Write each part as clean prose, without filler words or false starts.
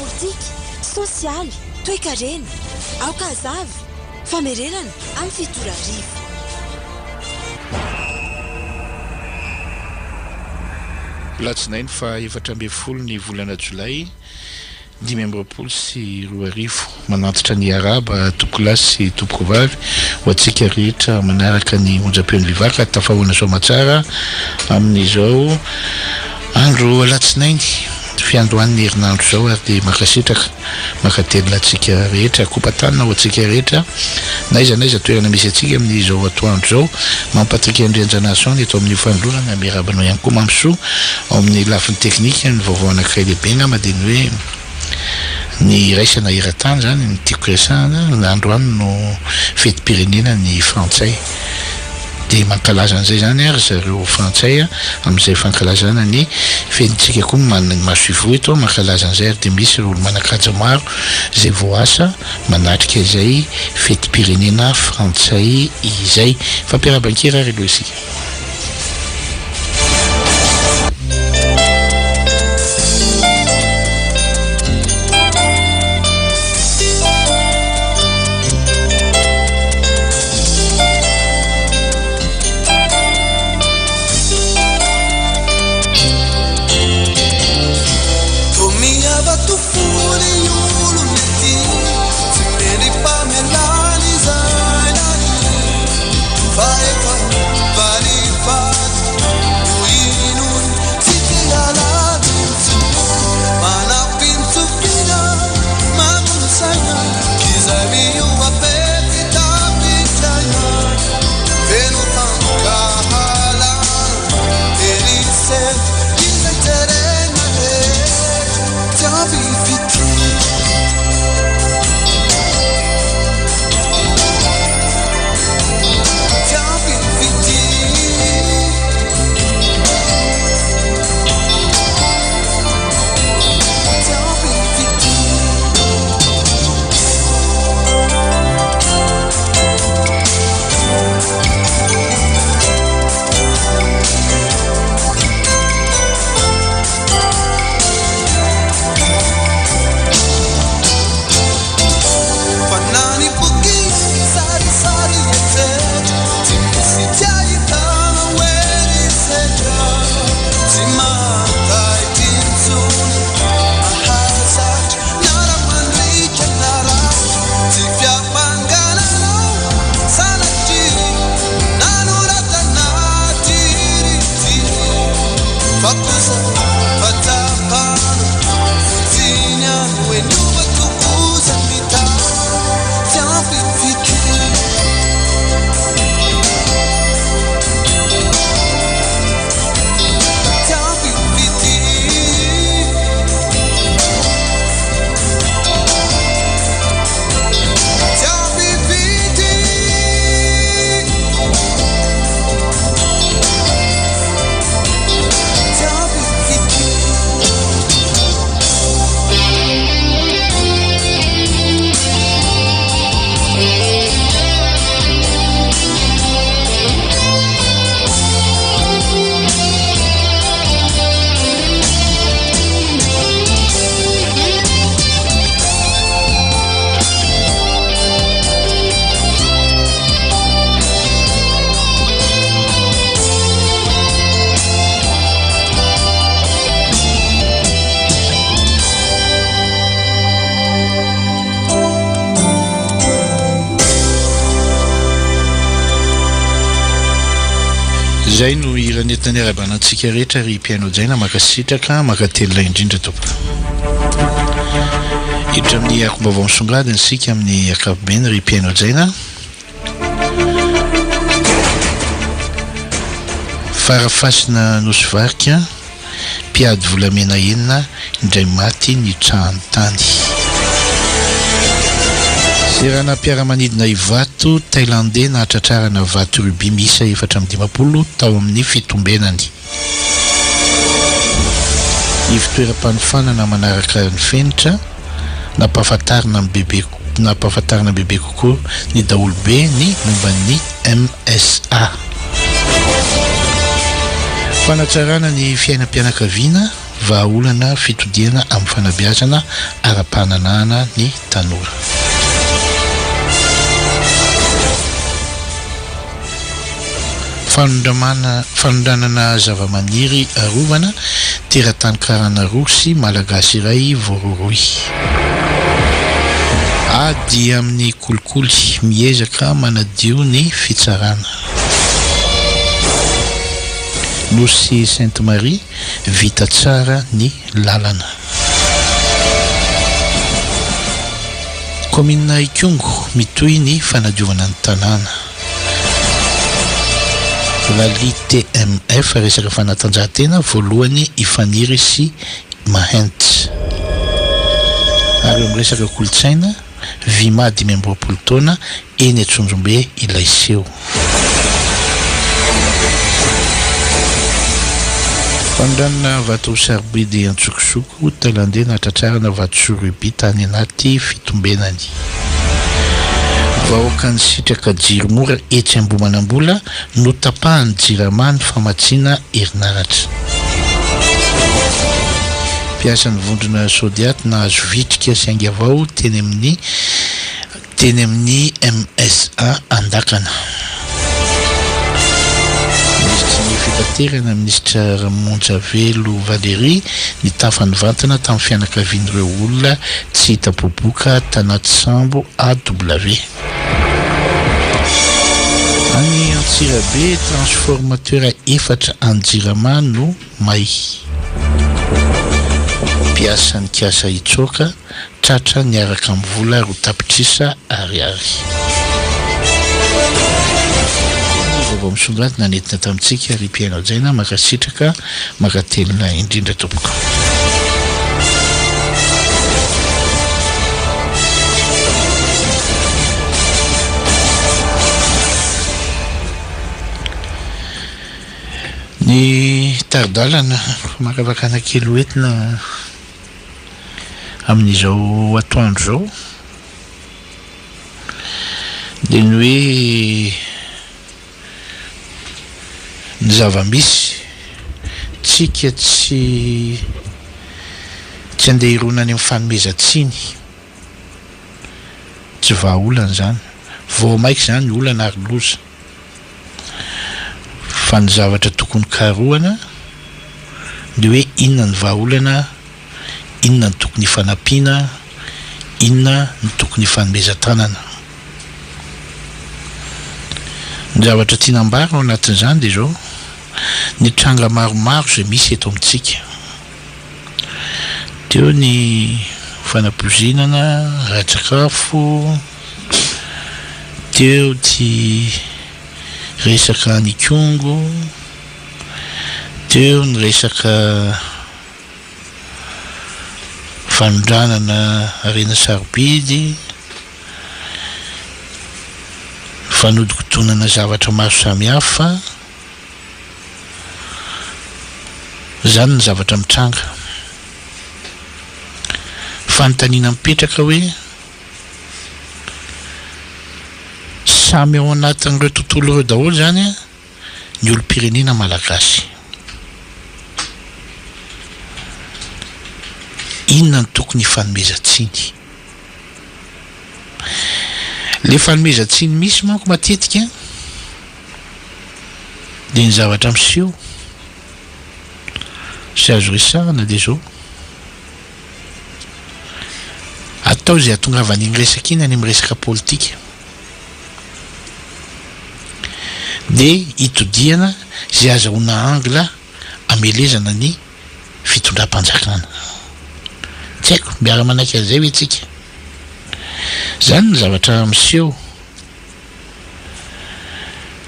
Ara-politika, sosialy, toekarena. Aoka hazava! Famerenana amin'ny 2007. Alatsinainy faha 14 ny volana jolay 2025. Manantitra ny arahaba tompokolahy sy tompokovavy ho antsika rehetra manaraka ny onjam-peon'ny Vivaka tafahoana soamatsara amin'izao andro alatsinainy fiandohan'ny herinandro izao ary dia mankasitraka mankatelina antsika rehetra kopa-tanana ho antsika rehetra na aiza na aiza toerana misy antsika amin'izao atoandro izao. Mampatrick Andrianjanahason eto amin'ny fanolorana miarahaba anao ihany koa Mamisoa ao amin'ny lafiny teknika. Ny vaovao anankiray lehibe angamba dia ny hoe ny iraisana eran-tany izany no tiako resahana. Androany no fetim-pirenena ny frantsay dia mankalaza an'izay izany ary zareo frantsay amin'izay fankalazana ny fetintsika koa manana ny masoivoho eto mankalaza an'izay ary dia misy ireo olo-manan-kaja maro izay voaasa manatrika izay fetim-pirenena frantsay izay. Fampiarahaban-kira ary aloha isika. Izay no hira nentina niarahabana antsika rehetra ry mpihaino hajaina, mankasitraka, mankatelina indrindra tompoko. Hiditra amin'ny akom-baovao misongadina isika amin'ny ankapobeny ry mpihaino hajaina. Farafasina Nosy Varika, mpiady volamena enina indray maty nitrahan'ny tany. Seranam-piaramanidina Ivato, Thailandais nahatratrarana vato rubis miisa 54 tao amin'ny fitombenany. Ivon-toeram-panofanana manaraka ny fenitra, nampahafantarina ny bebe nampahafantarina bebe kokoa ny daholobe ny momba ny MSA. Fanatsarana ny fiainam-pianakaviana, Vahaolana fitodihana amin'ny fanabeazana ara-pahananahana ny tanora. Fanondramana, fanondranana zavamaniry arovana, teratany karana roa sy malagasy iray voarohirohy. Ady amin'ny kolikoly, miezaka manadio ny fitsarana. Nosy Sainte Marie, vita tsara ny lalana. Kaominina Ikongo, mitohy ny fanadiovana ny tanàna. Rallye TMF, resaka fanatanjahantena, voalohany i Faniry sy Mahent. Ary eo amin'ny resaka kolontsaina, Vima 25 taona, eny Antsonjombe ilay seho. Fanondranana vato sarobidy an-tsokosoko, Thailandais nahatratrarana vatosoa rubis tany anaty fitombenany. Vahoaka nisitraka jiro mora etsy Ambohimanambola, notapahan'ny Jirama ny famatsiana herinaratra. Mpiasan'ny vondrona Sodiat nahazo vitrika sy aingavao teny amin'ny teny amin'ny MSA Andakana. Minisitry ny Fitaterana, Minisitra Ramonjavelo Valérie, nitafa nivantana tamin'ny fianakavian'ireo olona tsy hita popoka tanaty sambo AW. Any Antsirabe, transformateur efatra an'ny Jirama no may. Mpiasa nikasa hitsoaka, tratra niaraka amin'ny vola 2 tapitrisa ariary. Ny vaovao misongadina nentina tamintsika ry mpihaino hajaina, mankasitraka, mankatelina indrindra tompoko. Ny tari-dalana famakafakana kely hoentina amin'izao atoandro izao dia ny hoe ny zava-misy, tsika tsy tsy andeha hirona any amin'ny fanomezan-tsiny, tsy vahaolana izany, vao maika izany olana ary loza. Fa ny zavatra tokony karohana dia hoe inona ny vahaolana, inona no tokony hifanampiana, inona no tokony hifanomezan-tanana. Ny zavatra tiana ambara ao anatin'izany dia izao, ny tranga maromaro izay misy eto amintsika. Teo ny fanapoizinana ara-tsakafo, teo ty resaka any Ikongo, teo ny resaka fanondranana harena sarobidy, fanodikodonana zavatra maro samihafa. Izany ny zavatra mitranga. Fanontaniana mipetraka hoe, samy ao anatin'ireo tontolo ireo daholo izany ny olom-pirenena malagasy. Inona no tokony hifanomezan-tsiny? Ilay fanomezan-tsiny misy manko matetika dia ny zavatra miseho sy azo resahana dia izao, atao izay hahatongavan'iny resaka iny any amin'ny resaka politika, dia itodihana izay azahoana angle hamelezana ny fitondram-panjakana. Tsy haiko, miara-manaiky an'izay ve tsika? Izany ny zavatra miseho.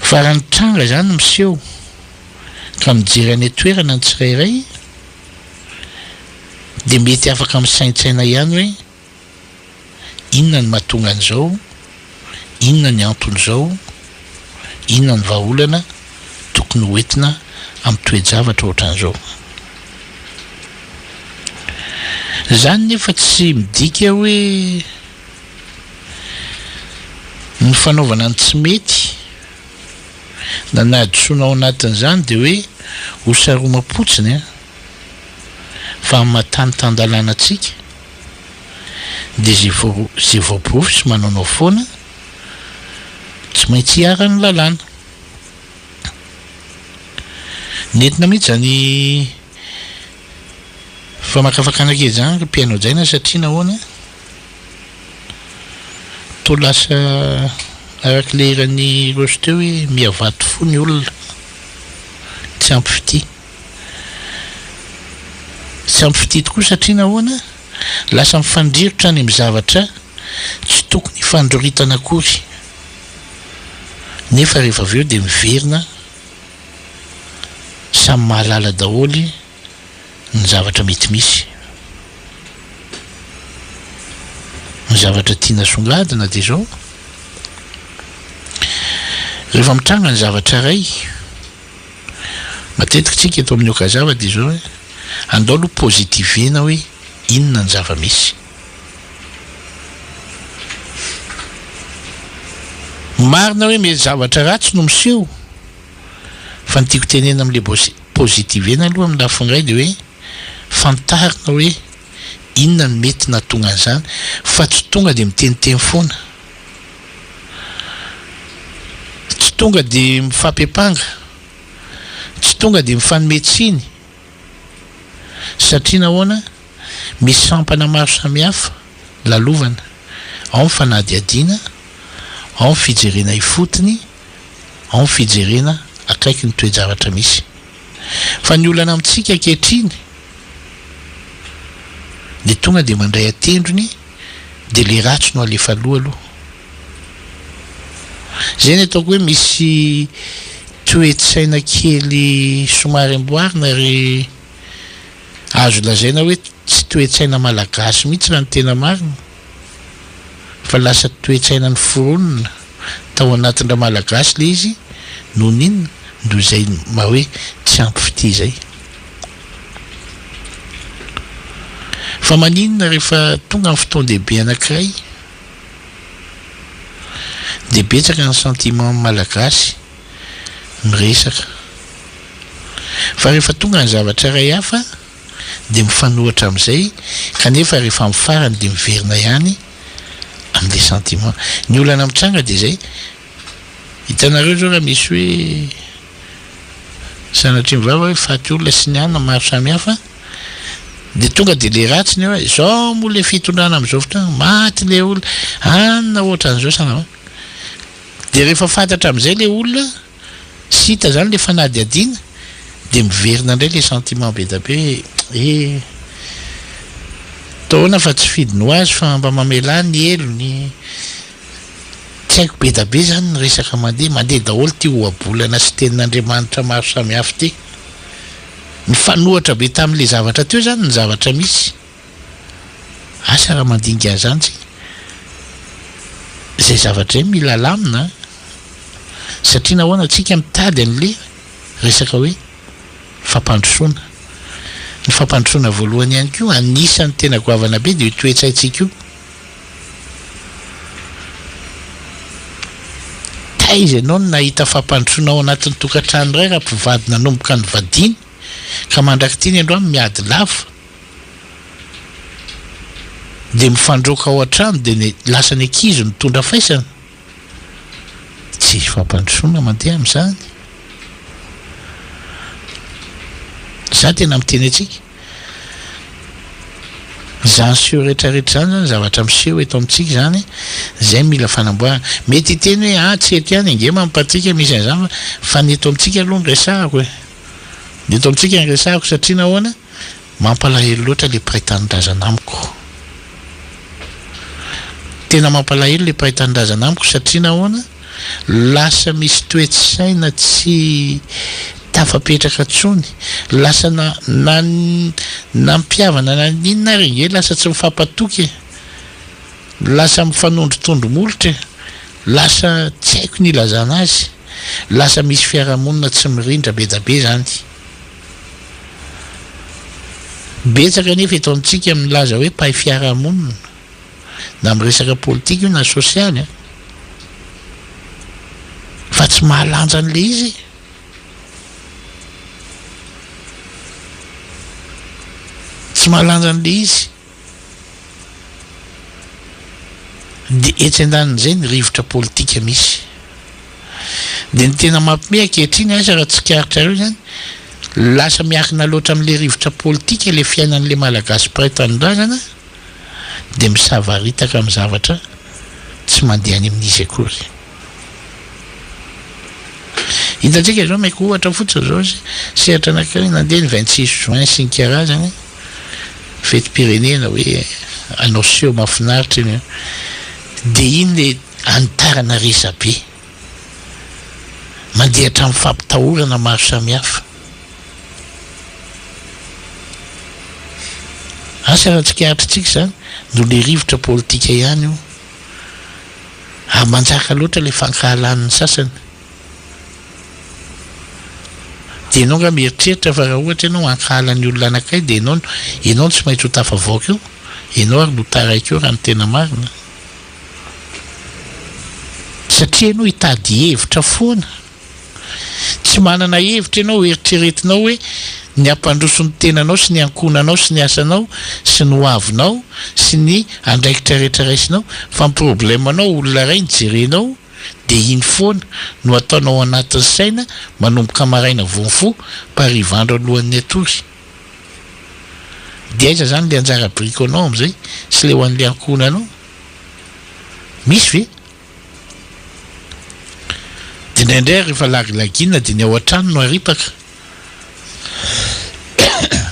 Fa raha ny tranga izany no miseho ka mijery any an-toerana ny tsirairay dia mety afaka misaintsaina ihany hoe inona no mahatonga an'izao, inona ny anton'izao, inona ny vahaolana tokony ho entina amin'ny toe-javatra ohatran'izao. Izany nefa tsy midika hoe Ny fanaovana ny tsy mety na ny hadisoana ao anatin'izany dia hoe ho saromam-potsiny an! Fa amin'ny maha tany tan-dalàna antsika dia izay voa izay voaporofo sy manaonao foana tsy maintsy iharan'ny lalàna. Nentina mihitsy izany famakafakana kely izany ry mpihaino hajaina satria nahoana? Toa lasa araka ilay hiran'i Rossy teo hoe miha-vato fo ny olona, tsy ampy fitia. Tsy ampy fitia tokoa satria nahoana? Lasa mifandrirotra any amin'ny zavatra tsy tokony hifandroritana akory. Nefa rehefa avy eo dia miverina samy mahalala daholo ny zavatra mety misy. Ny zavatra tiana asongadina dia izao, rehefa mitranga ny zavatra iray, matetika tsika eto amin'ny Okazava dia izao hoe, andao aloha positivena hoe inona ny zava-misy. Marina hoe mety zavatra ratsy no miseho, fa ny tiako tenenina amin'ilay positivena aloha amin'ny lafiny iray dia hoe fantarina hoe inona no mety nahatonga an'izany fa tsy tonga dia miteniteny foana, tsy tonga dia mifampiampanga, tsy tonga dia mifanome tsiny satria nahoana? Misy sampana maro samihafa lalovana, ao ny fanadihadiana, ao ny fijerena ifotony, ao ny fijerena akaiky ny toe-javatra misy. Fa ny olana amintsika ankehitriny dia tonga dia mandray an-tendrony dia le ratsy no alefa aloha aloha. Izay ny ataoko hoe misy toe-tsaina kely somary amboarina ry azo lazaina hoe tsy toe-tsaina malagasy mihitsy raha ny tena marina fa lasa toe-tsaina noforonina tao anatin-dRamalagasy ilay izy noho ny inona? Noho izay maha hoe tsy ampy fitia izay. Fa maninona rehefa tonga ny fotoan-dehibe anankiray dia betsaka ny sentiment malagasy miresaka. Fa rehefa tonga ny zavatra iray hafa dia mifanohitra amin'izay kanefa rehefa amin'ny farany dia miverina ihany amin'ilay sentiment. Ny olana mitranga dia izay, hitanareo izao raha misy hoe sanatria ny vava hoe faty olona sy ny anona maro samihafa dia tonga dia ilay ratsy ny hoe izao moa ilay fitondrana amin'izao fotoana, maty ilay olona, anona ohatran'izao sanatria. Dia rehefa fantatra amin'izay ilay olona sy hita izany ilay fanadihadiana dia miverina indray ilay sentiment be dia be hoe eh atao ahoana fa tsy fidiny ho azy fa mba mamelà ny helony. Tsy haiko be dia be izany ny resaka mandeha, mandeha daholo ity ohabolana sy tenin'Andriamanitra maro samihafa ity. Nifanohitra be tamin'ilay zavatra teo izany ny zavatra misy. Asa raha mandinika an'izany tsika. Izay zavatra izay mila alamina an! Satria nahoana tsika mitady an'le resaka hoe fampandrosoana. Ny fampandrosoana voalohany ihany koa anisan'ny tena goavana be dia io toe-tsaintsika io. Taiza ianao no nahita fampandrosoana ao anatin'ny tokantrano iray raha mpivady nanomboka nivadiana ka mandrak'ity ny androany miady lava? Dia mifandroaka ao an-trano dia ny lasa ny ankizy mitondra faisana. Tsisy fampandrosoana mandeha amin'izany. Za tena miteny antsika. Izany seho rehetra rehetra izany zany zavatra miseho eto amintsika izany, izay mila fanamboarana. Mety hiteny hoe ah tsy eto ihany ange Mamy Patrick misy an'izany fa ny eto amintsika aloha no resahako e. Ny eto amintsika no resahako satria nahoana? Mampalahelo loatra le mpiray tanindrazana amiko. Tena mampalahelo le mpiray tanindrazana amiko satria nahoana? Lasa misy toe-tsaina tsy tafapetraka tsony, lasa na na na mpihavana na n'inona ary ange lasa tsy mifampatoky e! Lasa mifanondrotondro molotra e! Lasa tsy haiko ny ilazana azy, lasa misy fiarahamonina tsy mirindra bedabe zany. Betsaka anefa eto amintsika milaza hoe mpahay fiarahamonina, na amin'ny resaka politika io na sosialy an, fa tsy mahalanja an'ilay izy e. Tsy mahalanja an'ilay izy. Dia etsy andanin'izay ny rivotra politika misy. Dia ny tena mampime ankehitriny aiza raha tsikaritrareo izany, lasa miankina loatra amin'ilay rivotra politika ilay fiainan'ilay Malagasy mpiray tanindrazana dia misavaritaka amin'ny zavatra tsy mandeha any amin'izy akory. Hitantsika izao meko ohatra fotsiny izao sehatra anankiray nandeha ny 26 juin sy ny karazany, fetim-pirenena hoe hanao seho mahafinaritra iny an, dia iny le anitarana resabe, mandeha hatramin'ny fampitahorana maro samihafa. Asa raha tsikaritritsika izany, noho le rivotra politika ihany io. Ary manjaka loatra ilay fankahalan'ny sasany. Dia ianao angaha mieritreritra fa raha ohatra ianao hankahala ny olona anankiray dia ianao ianao no tsy maintsy ho tafavoaka eo? Ianao ary no taraiky eo raha ny tena marina. Satria ianao hitady hevitra foana. Tsy manana hevitra ianao eritreretinao hoe ny hampandroso ny tenanao sy ny ankohonanao sy ny asanao sy ny hoavinao sy ny andraikitra rehetra raisinao fa ny problème-nao olona iray no jerenao dia iny foana no ataonao ao anatin'ny saina manomboka maraina vao mifoha mpariva andro alohan'ny hatory. Dia aiza zany le anjara biriky anao amin'izay sy le ho an'le ankohonanao? Misy ve? Dia indraindray ary rehefa lagilagiana dia ny ao an-trano no aripaka.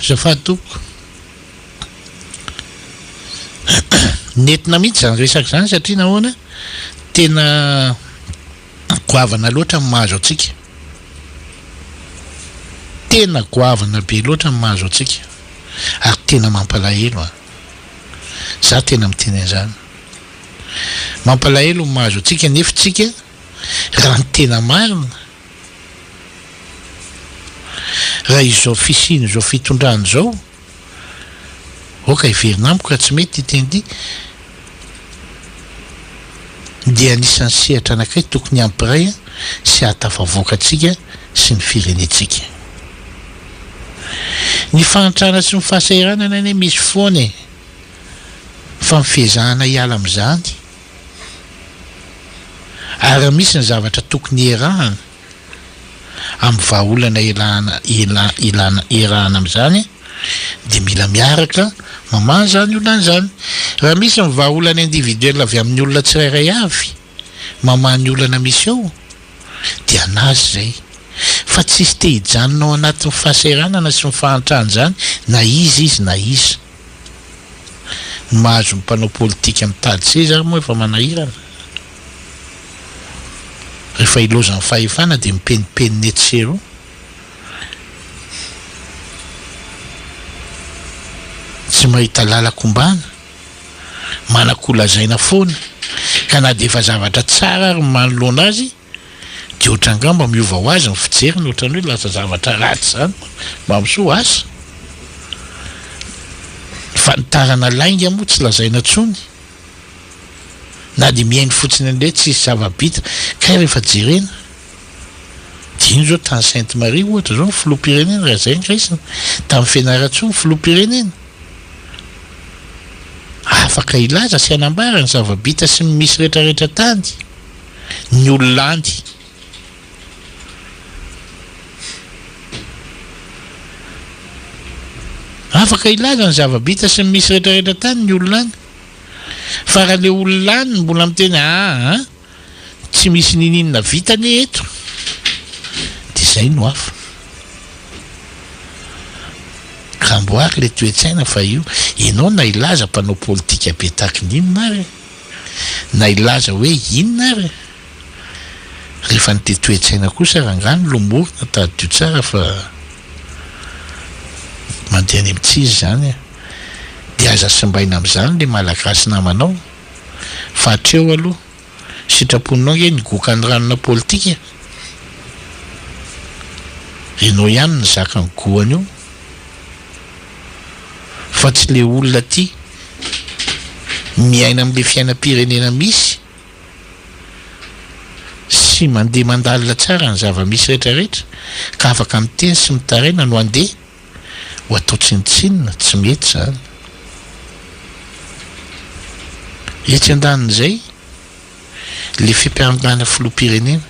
Azafady tompoko. Nentina mihitsy izany resaka izany satria nahoana? Tena goavana loatra ny mahazo antsika. Tena goavana be loatra ny mahazo antsika. Ary tena mampalahelo an. Za tena miteny an'izany. Mampalahelo ny mahazo antsika nefa tsika raha ny tena marina raha izao fisiana izao fitondrana izao aoka hiverina amiko raha tsy mety ity teny ity dia anisan'ny sehatra anankiray tokony hampiray sy hahatafavoaka antsika sy ny firenentsika. Ny fahantrana sy ny fahasahiranana anie misy foana e! Fa ny fiezahana hiala amin'izany, ary raha misy ny zavatra tokony hierahana, amin'ny vahaolana ialana ilana iarahana amin'izany, dia mila miaraka mamaha izany olana izany. Raha misy ny vahaolana individuel avy amin'ny olona tsirairay avy mamaha ny olana misy ao, dia an'azy izay. Fa tsisy te hijanona ao anatin'ny fahasahiranana sy ny fahantrana izany na iza izy na iza. Ny mahazo ny mpanao politika mitady seza ary moa efa manahirana. Rehefa ilaozan'ny fahefana dia mipenimpenina etsy sy eroa. Tsy mahita lalan-kombana, manan-kolazaina foana, ka na dia efa zavatra tsara ary ny manoloana azy, Dia ohatra angamba miova ho azy ny fijeriny ohatran'ny hoe lasa zavatra ratsy izany Mamsoa asa? Ny fanitarana lainga moa tsy lazaina intsony na dia mihaino fotsiny an'ilay hoe tsisy zava-bita kay rehefa jerena dia iny izao tany Sainte Marie ohatra izao ny filoham-pirenena raha izay no raisina tany Fianarantsoa ny filoham-pirenena afaka hilaza sy hanambara ny zava-bita sy ny misy retraretra tany. ny olona any. Afaka hilaza ny zava-bita sy ny misy retraretra tany ny olona any. Fa raha le olona any no mbola miteny aa tsy misy niniana vita anie eto dia zay no hafa. Ka amboary le toe-tsaina fa io enao na hilaza mpanao politika be tahaky ny inona ary e. Na hilaza hoe inona ary e! Rehefa ny toe-tsaina kosa rangahy no lomorina tadidio tsara fa mandeha any amin'ny tsy izy izany e! Dia aza simbaina amin'izany ilay malagasy namanao fa hatreo aloha sitraponao ange ny goka ny ranona politika e! Ianao ihany no nizaka ny goany io fa tsy ilay olona aty miaina amin'ilay fiainam-pirenena misy sy mandeha mandalina tsara ny zava-misy rehetra rehetra ka afaka miteny sy mitaraina no andeha. Ho atao tsinontsinona, tsy mety izany. Etsy andanin'izay, le fiampangana filoham-pirenena,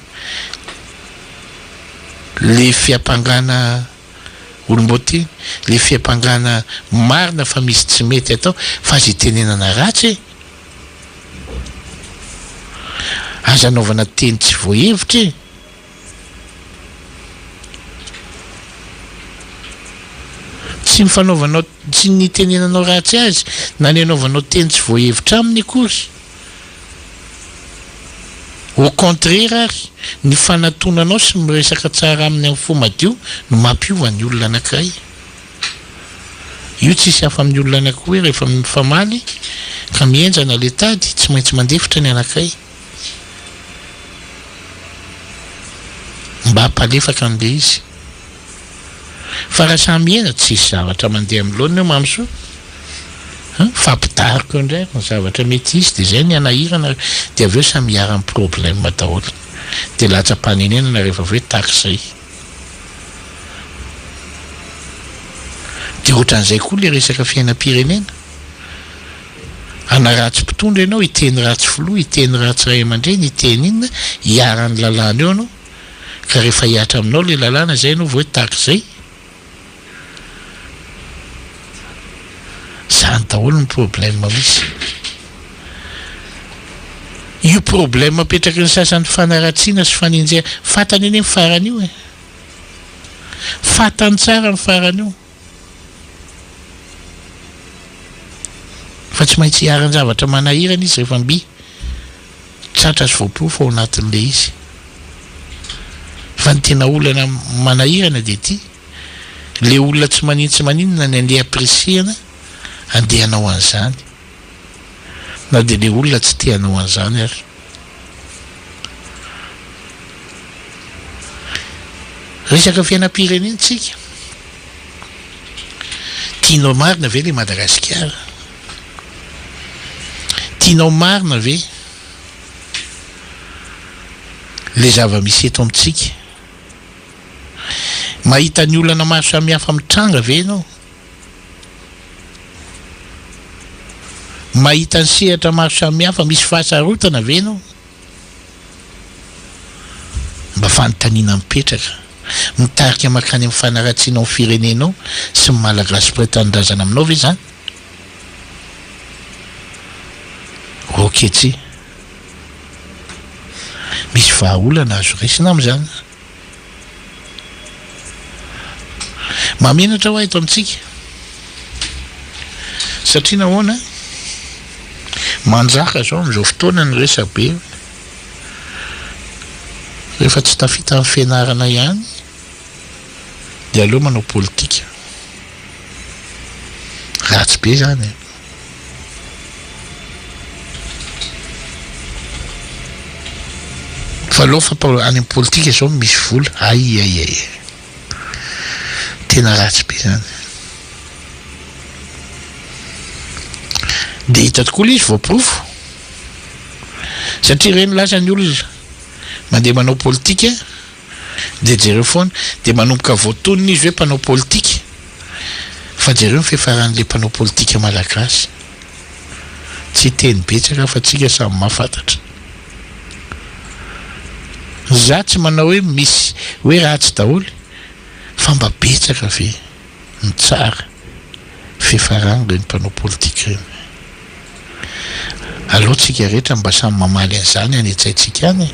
le fiampangana olom-boateny, le fiampangana marina fa misy tsy mety atao fa aza itenenana ratsy e! Aza anaovana teny tsy voahevitra e! Tsy ny fanaovanao, tsy ny nitenenanao ratsy azy na ny anaovanao teny tsy voahevitra aminy akory. Au contraire ary, ny fanatonanao sy miresaka tsara aminy amin'ny fo madio no mampiova ny olona anankiray. Io tsisy hafa amin'ny olona anankiroa rehefa mifamaly ka mihenjana le tady, tsy maintsy mandefitra ny anankiray. Mba hampalefaka an'ilay izy. Fa raha samy hena, tsisy zavatra mandeha amin'ny laoniny eo Mamisoa. An, fampidaroka eo indray ary ny zavatra mety hisy dia izay ny hanahirana dia avy eo samy hiharan'ny problème daholo. Dia latsa-panenenana rehefa avy eo tahaka izay. Dia ohatran'izay koa ilay resaka fiainam-pirenena. Hanaratsy mpitondra ianao, hiteny ratsy filoha, hiteny ratsy ray aman-dreny, hiteny inona, hiharan'ny lalàna eo ianao. Ka rehefa hihatra aminao ilay lalàna izay ianao vao hoe tahaka izay. Izany daholo ny problème misy. Io problème apetraky ny sasany fanaratsiana sy fanenjehana, fantany anie ny farany io e. Fantany tsara ny farany io. Fa tsy maintsy iharan-javatra manahirana izy rehefa mby tratra sy voaporofo ao anatin'ilay izy. Fa ny tena olana manahirana dia ity, ilay olona tsy manin-tsy maninona ny andeha ampirisihana andeha hanao an'izany, na dia ilay olona tsy te hanao an'izany ary. Resaka fiainam-pirenena tsika. Tianao marina ve le Madagasikara? Tianao marina ve le zava-misy eto amintsika? Mahita ny olana maro samihafa mitranga ve ianao? Mahita ny sehatra maro samihafa misy fahasarotana ve ianao? Mba fanontaniana mipetraka. Mitarika mankany amin'ny fanaratsianao ny firenenao sy ny Malagasy mpiray tanindrazana aminao ve izany? Ok tsia. Misy vahaolana azo raisina amin'izany. Mahamenatra hoa eto amintsika. Satria nahoana? Manjaka izao amin'izao fotoana ny resabe rehefa tsy tafita amin'ny fianarana ihany dia aleo manao politika. Ratsy be izany e. Fa aleo fa any amin'ny politika izao no misy vola. Ay ay ay. Tena ratsy be izany. Dia hita tokoa ilay izy voaporofo. Satria ireny lasa ny olona mandeha manao politika dia jereo foana dia manomboka voatonona izy hoe mpanao politika fa jereo ny fiafaran'ilay mpanao politika malagasy. Tsy hiteny betsaka fa tsika samy mahafantatra. Za tsy manao hoe misy hoe ratsy daholo fa mba betsaka ve ny tsara fiafarany ireny mpanao politika ireny. Aleo tsika rehetra mba samy mamaly an'izany any an-tsaintsika any e.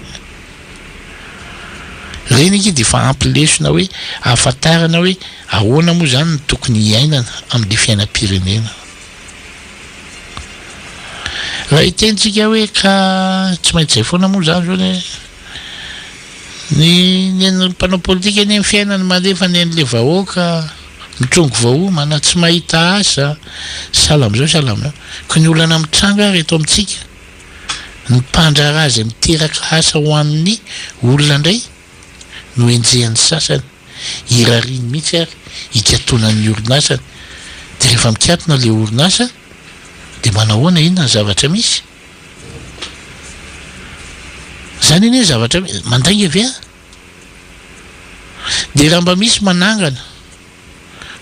Ireny ange dia efa ampy lesona hoe ahafantarana hoe ahoana moa izany no tokony hiainana amin'ilay fiainam-pirenena. Raha hiteny tsika hoe ka tsy maintsy izay foana moa izany zao anie ny ny mpanao politika anie ny fiainany mandefa ny an'ilay vahoaka mitrongy vao homana tsy mahita asa sahala amin'izao sahala amin'izao ka ny olana mitranga ary eto amintsika ny mpandraharaha izay miteraka asa ho an'ny olona indray no enjehan'ny sasany irariany mihitsy ary hikatonan'ny orinasany dia rehefa mikatona ilay orinasa dia manahoana inona ny zavatra misy? Izany anie ny zavatra misy, mandainga ve aho? Dia raha mba misy manangana.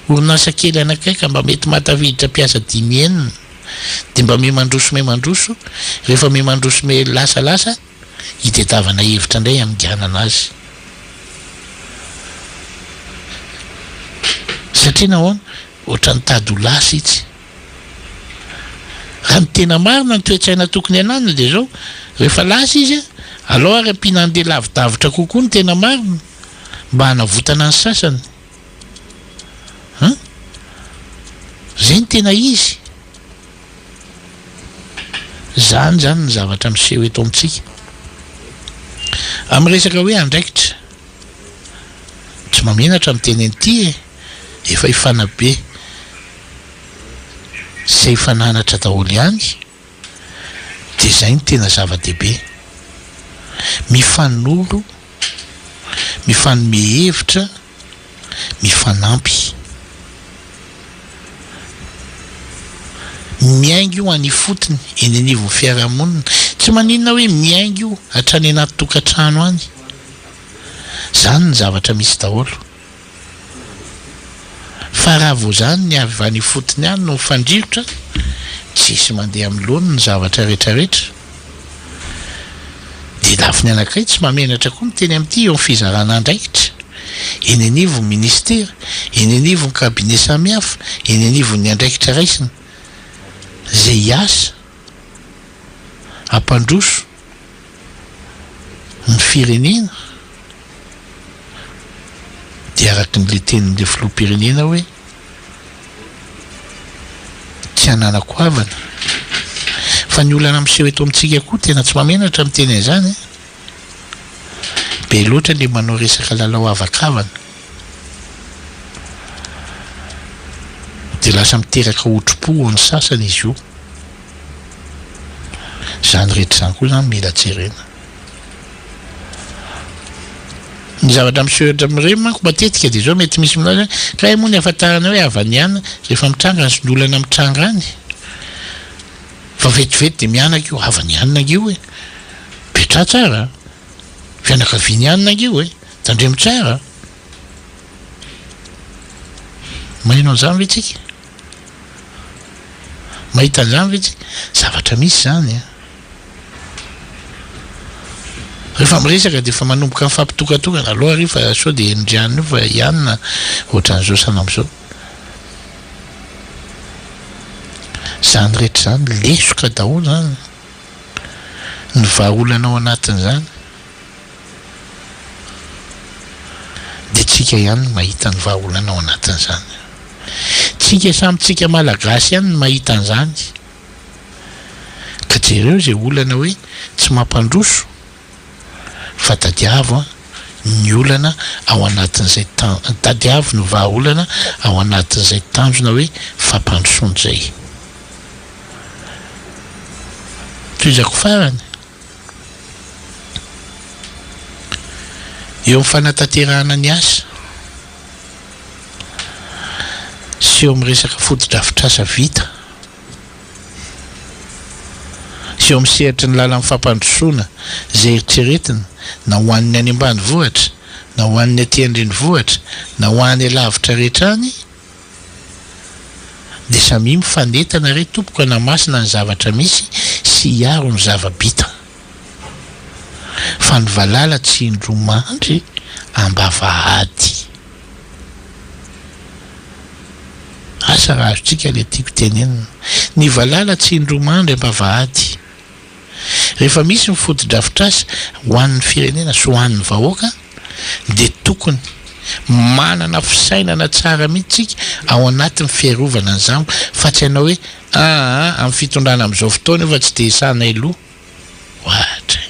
Orinasa kely anankiray ka mba mety mahatafiditra mpiasa dimy enina dia mba miha mandroso miha mandroso, rehefa miha mandroso miha lasa lasa hitedavana hevitra indray haminganana azy. Satria nahoana? Ohatran'ny tady ho lasa itsy. Raha ny tena marina ny toe-tsaina tokony hananana dia izao, rehefa lasa izy, alao ary ampiana handeha lavidavitra kokoa ny tena marina mba hanavotana ny sasany. An? Izay no tena izy. Izany izany ny zavatra miseho eto amintsika. Amin'ny resaka hoe andraikitra, tsy mahamenatra miteny an'ity e, efa hifanabe sy hifananatra daholo ihany, dia izay no tena zava-dehibe. Mifanoro, mifanome hevitra, mifanampy. Miainga io any ifotony, eny anivon'ny fiarahamonina. Tsy maninona hoe miainga io hatrany anaty tokantrano any. Izany ny zavatra misy daholo. Fa raha vao izany ny avy any ifotony any no mifandrirotra, tsisy mandeha amin'ny laoniny ny zavatra rehetrarehetra. Dia lafiny anankiray tsy mahamenatra koa miteny amin'ity eo amin'ny fizarana andraikitra, eny anivon'ny minisitera, eny anivon'ny cabinet samihafa, eny anivon'ny andraikitra raisina, izay hiasa hampandroso ny firenena, dia araka an'ilay tenin'ilay filoham-pirenena hoe tsy ananako havana. Fa ny olana miseho eto amintsika koa tena tsy mahamenatra miteny an'izany an! Be loatra ilay manao resaka lalao havakavana. Dia lasa miteraka otri-po ho an'ny sasany izy io. Izany rehetra izany koa izany mila jerena. Ny zavatra miseho eto amin'ireny manko matetika dia izao mety misy milaza hoe kay moa ny ahafantarana hoe havany ihany rehefa mitranga ny olana mitranga any fa vetivety dia mianaka io havany ihany ange io e! Petraha tsara a! Fianakaviany ihany ange io e! Tandremo tsara a! Maheno an'izany ve tsika? Mahita an'izany ve tsika? Zavatra misy izany an! Rehefa miresaka dia efa manomboka mifampitokatokana, aleo ary fa sao dia henon-dry anona io fa i anona ohatran'izao sy anam'izao. Izany rehetra izany lesoka daholo izany. Ny vahaolana ao anatin'izany dia tsika ihany no mahita ny vahaolana ao anatin'izany. Tsika samy tsika Malagasy ihany no mahita an'izany. Ka jereo izay olana hoe tsy mampandroso fa tadiavo an ny olana ao anatin'izay tadiavo ny vahaolana ao anatin'izay tanjona hoe fampandrosoana izay. Tohizako farany, eo amin'ny fanatanterahana ny asa sy eo amin'ny resaka fotodrafitrasa vita, sy eo amin'ny sehatry ny lalan'ny fampandrosoana izay eritreretina na ho an'ny any ambanivohitra na ho an'ny aty an-drenivohitra na ho any alavitra rehetra any dia samia mifanentana re tompoko hanamasina ny zavatra misy sy hiaro ny zava-bita fa ny valala tsy indroa mandry ambavahady. Asa raha azontsika ilay tiako tenenina. Ny valala tsy indroa mandry am-bavahady. Rehefa misy ny fotodrafitrasa ho an'ny firenena sy ho an'ny vahoaka dia tokony manana fisainana tsara mihitsy tsika ao anatin'ny fiarovana an'izany fa tsy hanao hoe aa amin'ny fitondrana amin'izao fotoana io fa tsy dia esanay loha. Ohatra e.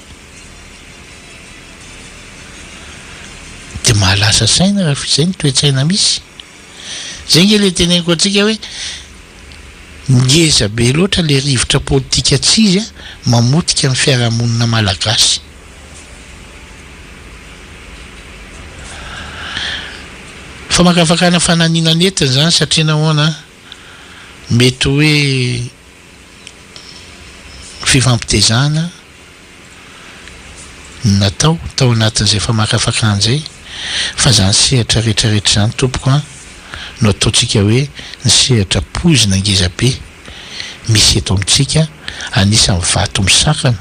Dia mahalasa saina raha izay ny toe-tsaina misy. Izay ange ilay teneniko antsika hoe ngeza be loatra ilay rivotra politika tsy izy mamotika ny fiarahamonina malagasy. Famakafakana fananina nentina izany satria nahoana mety hoe fifampitezana no natao tao anatin'izay famakafakana izay fa izany sehatra rehetra rehetra izany tompoko an! no ataontsika hoe ny sehatra poizina ngeza be misy eto amintsika, anisan'ny vato misakana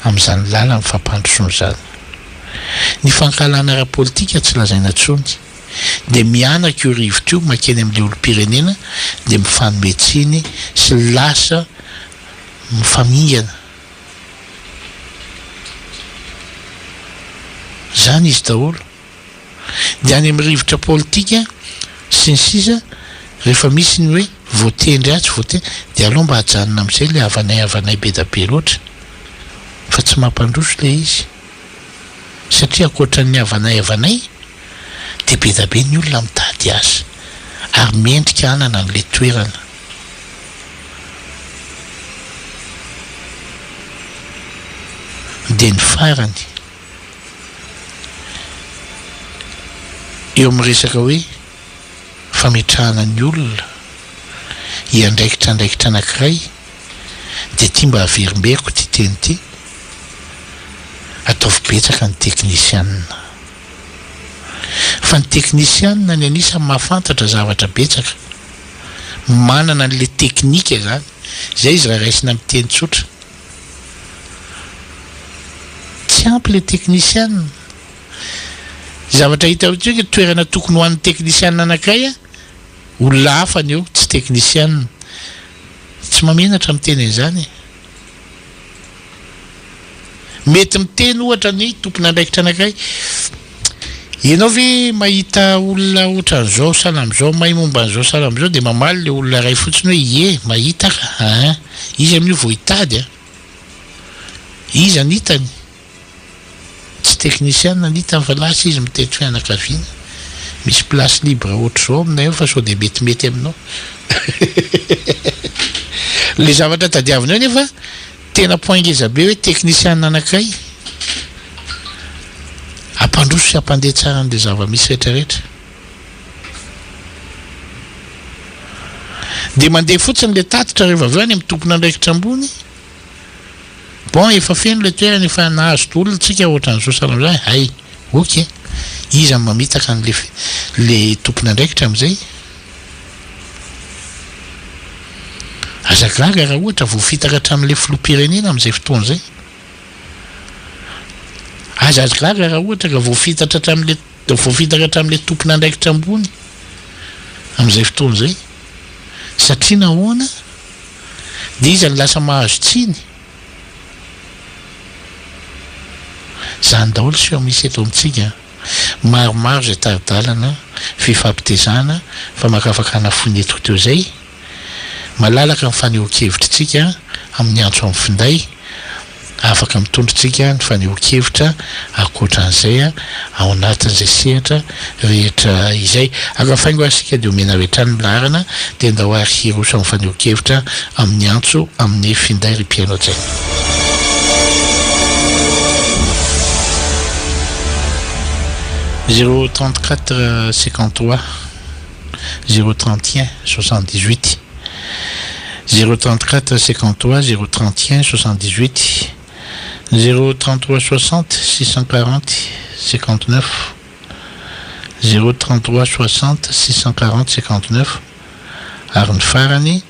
amin'izany lalan'ny fampandrosoana izany. Ny fankahalana ara-politika tsy lazaina intsony. Dia mihanaka io rivotra io mankeny amin'ilay olom-pirenena dia mifanome tsiny sy lasa mifamingana. Izany izy daholo. Dia any amin'ny rivotra politika sy ny sisa rehefa misy ny hoe voatendry atsy voatendry dia aleo mba ajanona amin'izay ilay havanay havanay be da be loatra fa tsy mampandroso ilay izy satria ankoatran'ny havanay havanay dia be da be ny olona mitady asa ary mendrika hanana an'ilay toerana. Dia ny farany. Eo amin'ny resaka hoe fametrahana ny olona hiandraikitra andraikitra anankiray dia ity mba averimberiko ity teny ity, ataovy betsaka ny teknisianina. Fa ny teknisianina ny anisan'ny mahafantatra zavatra betsaka, manana an'ilay teknika izany, izay izy raha raisina amin'ny teny tsotra. Tsy ampy ilay teknisianina. Zavatra hita eo hoe toerana tokony ho an'ny teknisianina anankiray, olona hafa ny eo, tsy teknisianina. Tsy mahamenatra miteny an'izany e. Mety miteny ohatra ny tompon'andraikitra anankiray, ianao ve mahita olona ohatran'izao sahala amin'izao, mahay momba an'izao sahala amin'izao, dia mamaly ilay olona iray fotsiny hoe ie, mahita ka, aa. Izy amin'io vao hitady an! Iza ny hitany? Tsy teknisiana ny hitany fa lasa izy mitety fianakaviana. Misy place libre ohatr'izao aminay ao fa sao dia metimety aminao. Le zavatra tadiavina eo nefa tena point ngeza be hoe teknisiana anankiray hampandroso sy hampandeha tsara an'le zava-misy rehetrarehetra. Dia mandeha fotsiny ilay tatitra rehefa avy eo any amin'ny tompon'andraikitra ambony. Bon, efa feno ilay toerana, efa nahazo olona tsika ohatran'izao sahala amin'izany, hay, ok. Iza no mamitaka an'ilay ilay tompon'andraikitra amin'izay? Aza gaga raha ohatra voafitaka hatramin'ilay filoham-pirenena amin'izay fotoana izay. Aza gaga raha ohatra ka voafitatra hatramin'ilay Dia voafitaka hatramin'ilay tompon'andraikitra ambony amin'izay fotoana izay. Satria nahoana? Dia iza no lasa mahazo tsiny? Izany daholo seho misy eto amintsika. Maromaro izay tari-dalana, fifampitezana, famakafakana fohy nentiko teo izay. Malalaka ny fanehoan-kevitritsika amin'ny antso amin'ny finday, afaka mitondra tsika ny fanehoan-kevitra ankoatra an'izay ao anatin'izay sehatra rehetra izay. Aka faingo ary isika dia omena avy hatrany ny laharana dia ndao ary hiroso amin'ny fanehoan-kevitra amin'ny antso amin'ny finday ry mpihaino hajaina. Zéro 34 53. 0 31 78 0 34 53 0 31 78 0 33 60 640 59 0 33 60 640 59 ary ny farany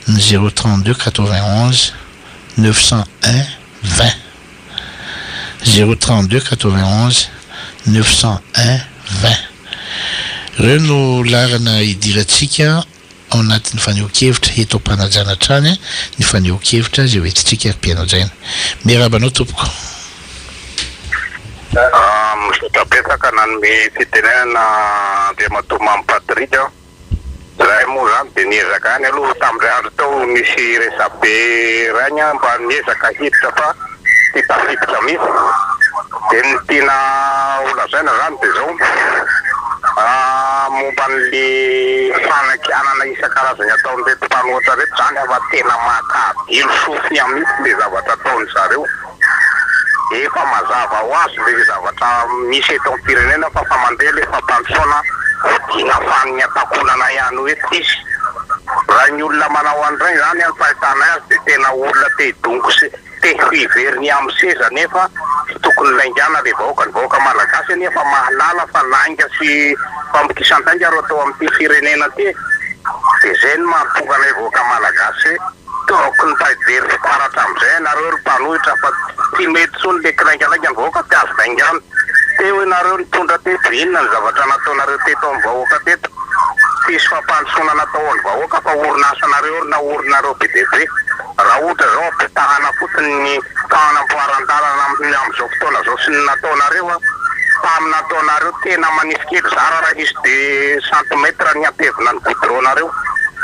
ny 0 32 91 901 20 0 32 91 901 20. Ireo no laharana hidirantsika ao anatin'ny fanehoan-kevitra eto am-panajana hatrany ny fanehoan-kevitra izay ho entintsika ry mpihaino hajaina. Miarahaba anao tompoko. Misaotra betsaka nanome fitenenana Andriamatoa Mamy Patrick. Zahay moa zany de niezaka ihany aloha tamin'izay andro tao nisy resabe rainy aho mba niezaka hiditra fa tsy tafiditra mihitsy. De ny tiana ho lazaina zany de zao, momba an'le fanakianana isan-karazany ataon'ireto mpanohitra reto zany aho fa tena makadilo sofina mihitsy le zavatra ataon'zareo. Efa mazava ho azy le zavatra misy eto am firenena fa fa mandeha le fampandrosoana hodiana faniny an-takonana ihany hoe tsisy. Raha ny olona manao an'ireny zany an ny fahitanay azy de tena olona te hidongy sy te hiveriny am seza nefa. tsy tokony laingana le vahoaka, ny vahoaka malagasy anie efa mahalala fa lainga sy fambokisan-dainga ro atao amin'ity firenena ty e! De zay no mahatonga anay vahoaka malagasy hoe tokony mba hijery fitaratra amin'izay ianareo ry mpanohitra fa tsy mety intsony le kilaingalainga ny vahoaka tsy azo laingana. Teo ianareo nitondra teto, inona ny zavatra nataonareo teto amin'ny vahoaka teto? Tsisy fampandrosoana natao ho an'ny vahoaka fa orinasanareo ry naorinareo be dia be. Raha ohatra izao ampitahana fotsiny ny fanamboaran-dalana amin'ny amin'izao fotoana izao sy ny nataonareo an, tamin'ny nataonareo tena manify kely zara raha hisy deux centimètres ny hatevina ny goudron-nareo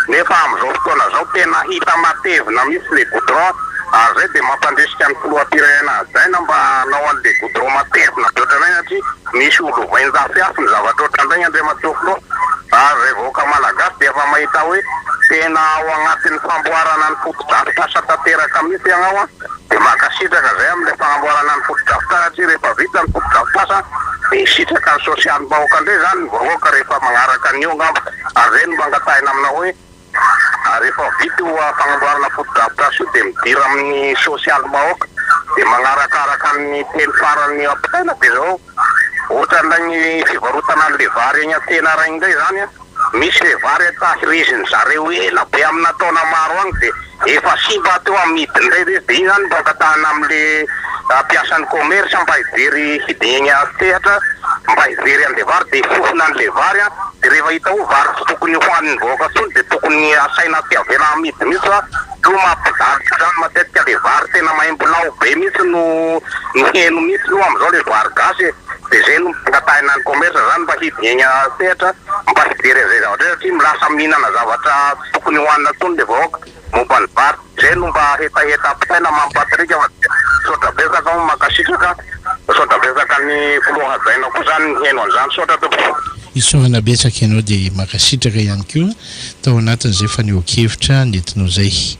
nefa amin'izao fotoana izao tena hita matevina mihitsy le goudron ary izay dia mampandrisika ny filoham-pirenena hajaina mba hanao an'le goudron matevina be ohatran'ireny satria misy ho lovain-jafy afo ny zavatra ohatran'ireny Andriamatoa Filoha ary izay vahoaka malagasy dia efa mahita hoe tena ao agnatin'ny famboarana ny fotodrafitrasa tanteraka mihitsy ianao an, dia mankasitraka izay amin'ilay fagnamboarana ny fotodrafitrasa satria rehefa vita ny fotodrafitrasa dia hisitraka ny sosialim-bahoaka indray izany ny vahoaka rehefa magnaraka an'io angamba ary izay no mba angatahina aminao hoe rehefa vita io fagnamboarana fotodrafitrasa io dia midira amin'ny sosialim-bahoaka dia magnarakaraka ny teny farany ampitaina dia izao ohatran'ilay fivarotana an'ilay vary eny an-tsena regny indray izany an. Misy le vary tahirizin zareo ela be amina taona maro agny de efa simba teo amidiny ndray le izy de iny zany mba angatahana amle mpiasan'ny commerce mba hijery hidegny an-tsehatra mba hijery anle vary de hifofona anle vary an de rehefa hita ho vary tsy tokony hohanin'ny vahoaka tsony de tokony asaina tsy avela amidy mihitsy fa io mampijaly koa zany matetika le vary tena maimbo-lao be mihitsy no no heno mihitsy aloha amizao le vary gasy e de zay no angatahina ny commerce zany mba hidegny an-tsehatra Mba hijery an'izay zavatra izay satria lasa mihinana zavatra tsy tokony hohanina intsony ilay vahoaka momba ny vary. Izay no mba hetaheta ampitaina Mamy Patrick fa dia misaotra betsaka aho mankasitraka, misaotra betsaka ny filoha hajaina koa izany niheno an'izany. Misaotra tompoko. Isaorana betsaka ianao dia mankasitraka ihany koa tao anatin'izay fanehoan-kevitra nentinao izay.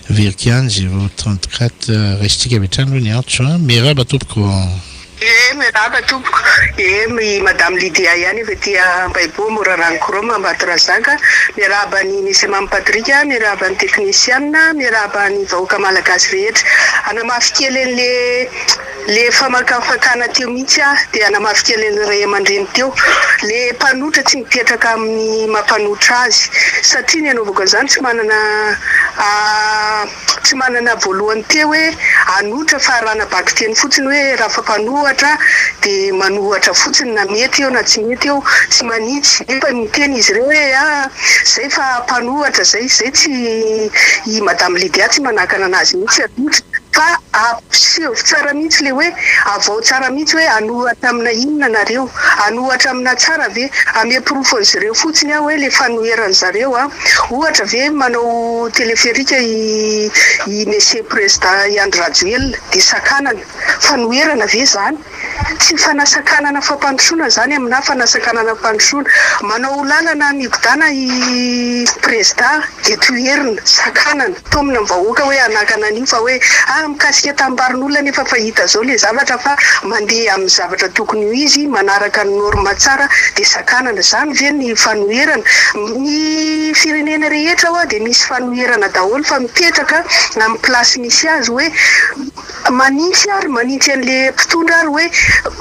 Averiko ihany zéro 34 raisintsika avy hatrany aloha ny antso a. Miarahaba tompoko. Ee miarahaba tompoko. Ee i madame Lydia ihany avy aty Ambahiboho Morarano Chrome Ambatondrazaka. Miarahaba an'i Monsieur Mamy Patrick, miarahaba ny teknisianina, miarahaba ny vahoaka malagasy rehetra. Hanamafy kely an'le Le famakafakana teo mihitsy aho dia hanamafy kely an'ilay ray aman-dreny teo. Le mpanotra tsy mipetraka amin'ny mampanotra azy satria ny anaovako an'izany tsy manana tsy manana voalohany teo hoe hanotra fa raha nabakiteny fotsiny hoe raha fa mpanohatra dia manohatra fotsiny na mety eo na tsy mety eo tsy manitsy nefa miteny izy ireo hoe ah zay fa mpanohatra zay zay tsy i madame Lydia tsy manakana anazy mihitsy hanotra fa Ampiseho tsara mihitsy le hoe avao tsara mihitsy hoe anohatra amina inona nareo? Anohatra amina tsara ve? Ame porofo an'zireo fotsiny aho hoe le fanoheran zareo a! Ohatra ve manao teleferika i i Monsieur Président i Andry Rajoelina de sakanana? Fanoherana ve zany? Tsy fanasakanana fampandrosoana zany aminà fanasakanana fampandrosoana. Manao lalana migodàna i Prezda dia toherina, sakanana, taomina ny vahoaka hoe hanakana an'io fa hoe ah mikasika tanimbarinolona nefa fa hita zao le zavatra fa mandeha amin'ny zavatra tokony ho izy, manaraka ny norme tsara dia sakanana. Zany ve ny fanoherana? Ny firenena rehetra hoa dia misy fanoherana daholo fa mipetraka amin'ny place misy azy hoe Manintsy ary manintsy anle mpitondra ary hoe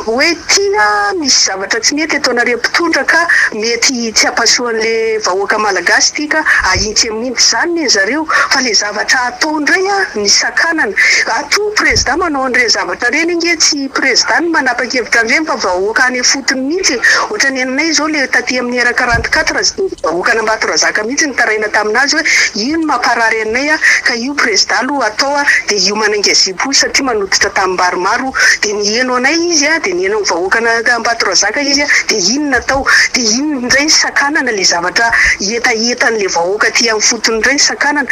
hoe tia misy zavatra tsy mety ataonareo mpitondra ka mety tsy hampasoa anle vahoaka malagasy ity ka ahintsy amin'iny tsy zany anie zareo fa le zavatra atao ndray a ny sakanana atoa prezida manao an'ireny zavatra ireny ange tsy prezida no manapa-kevitra an'ireny fa vahoaka any ifotony mihitsy e ohatran'ny anay zao le taty amin'ny R 44 Vahoakan'Ambatorazaka mihitsy nitaraina tamin'azy hoe io no mamparary anay ka io prezida aloha atao dia io manainga zipo satria manoditra tanimbary maro dia niheno anay izy dia niheno ny vahoakan'Ambatorazaka izy dia iny natao dia iny indray ny sakanana le zavatra hetahetan'le vahoaka aty amin'ny fotony indray ny sakanana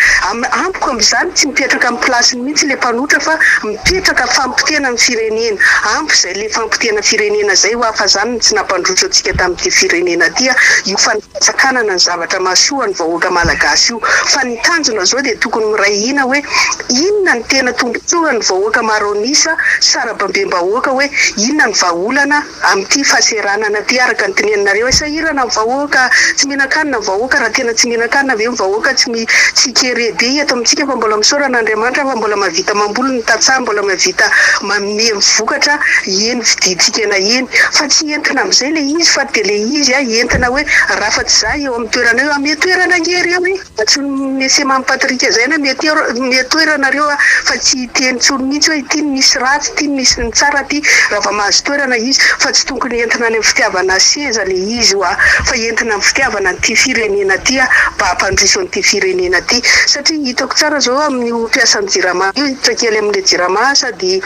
amiko amin'izany tsy mipetraka amin'ny place-ny mihitsy le mpanotra fa mipetraka fampotehana ny firenena ampy izay le fampotehana firenena izay hoa fa zany no tsy nampandroso antsika tamin'ity firenena ity io fanatsakanana ny zavatra mahasoa ny vahoaka malagasy io fa ny tanjona zao dia tokony miray hina hoe inona no tena tombotsoa ny vahoaka. vahoaka maro an'isa, sarabambem-bahoaka hoe inona ny vahaolana amin'ity fahaseranana ity araka ny teneninareo hoe sahirana ny vahoaka, tsy mihinan-kanina ny vahoaka, raha tena tsy mihinan-kanina ve ny vahoaka tsy mi tsy kere be eto amintsika fa mbola misaorana Andriamanitra fa mbola mahavita mamboly ny tantsaha, mbola mahavita manome ny vokatra eny vidintsika na eny fa tsy entina amin'izay ilay izy fa dia ilay izy entina hoe raha fa tsy za eo amin'ny toerana eo, ame toerana ange ireo e! Antsoin'i Monsieur Mamy Patrick izay na mety eo toerana reo fa tsy hiteny intsony mihitsy hoe ity no misy ratsy ity no misy ny tsara aty raha vao mahazo toerana izy fa tsy tokony entina any amin'ny fitiavana seza le izy hoa fa entina amin'ny fitiavana an'ity firenena ity mba hampandroso an'ity firenena ity satria hitako tsara zao amin'io mpiasan'ny jirama io hiditra kely amin'le jirama sady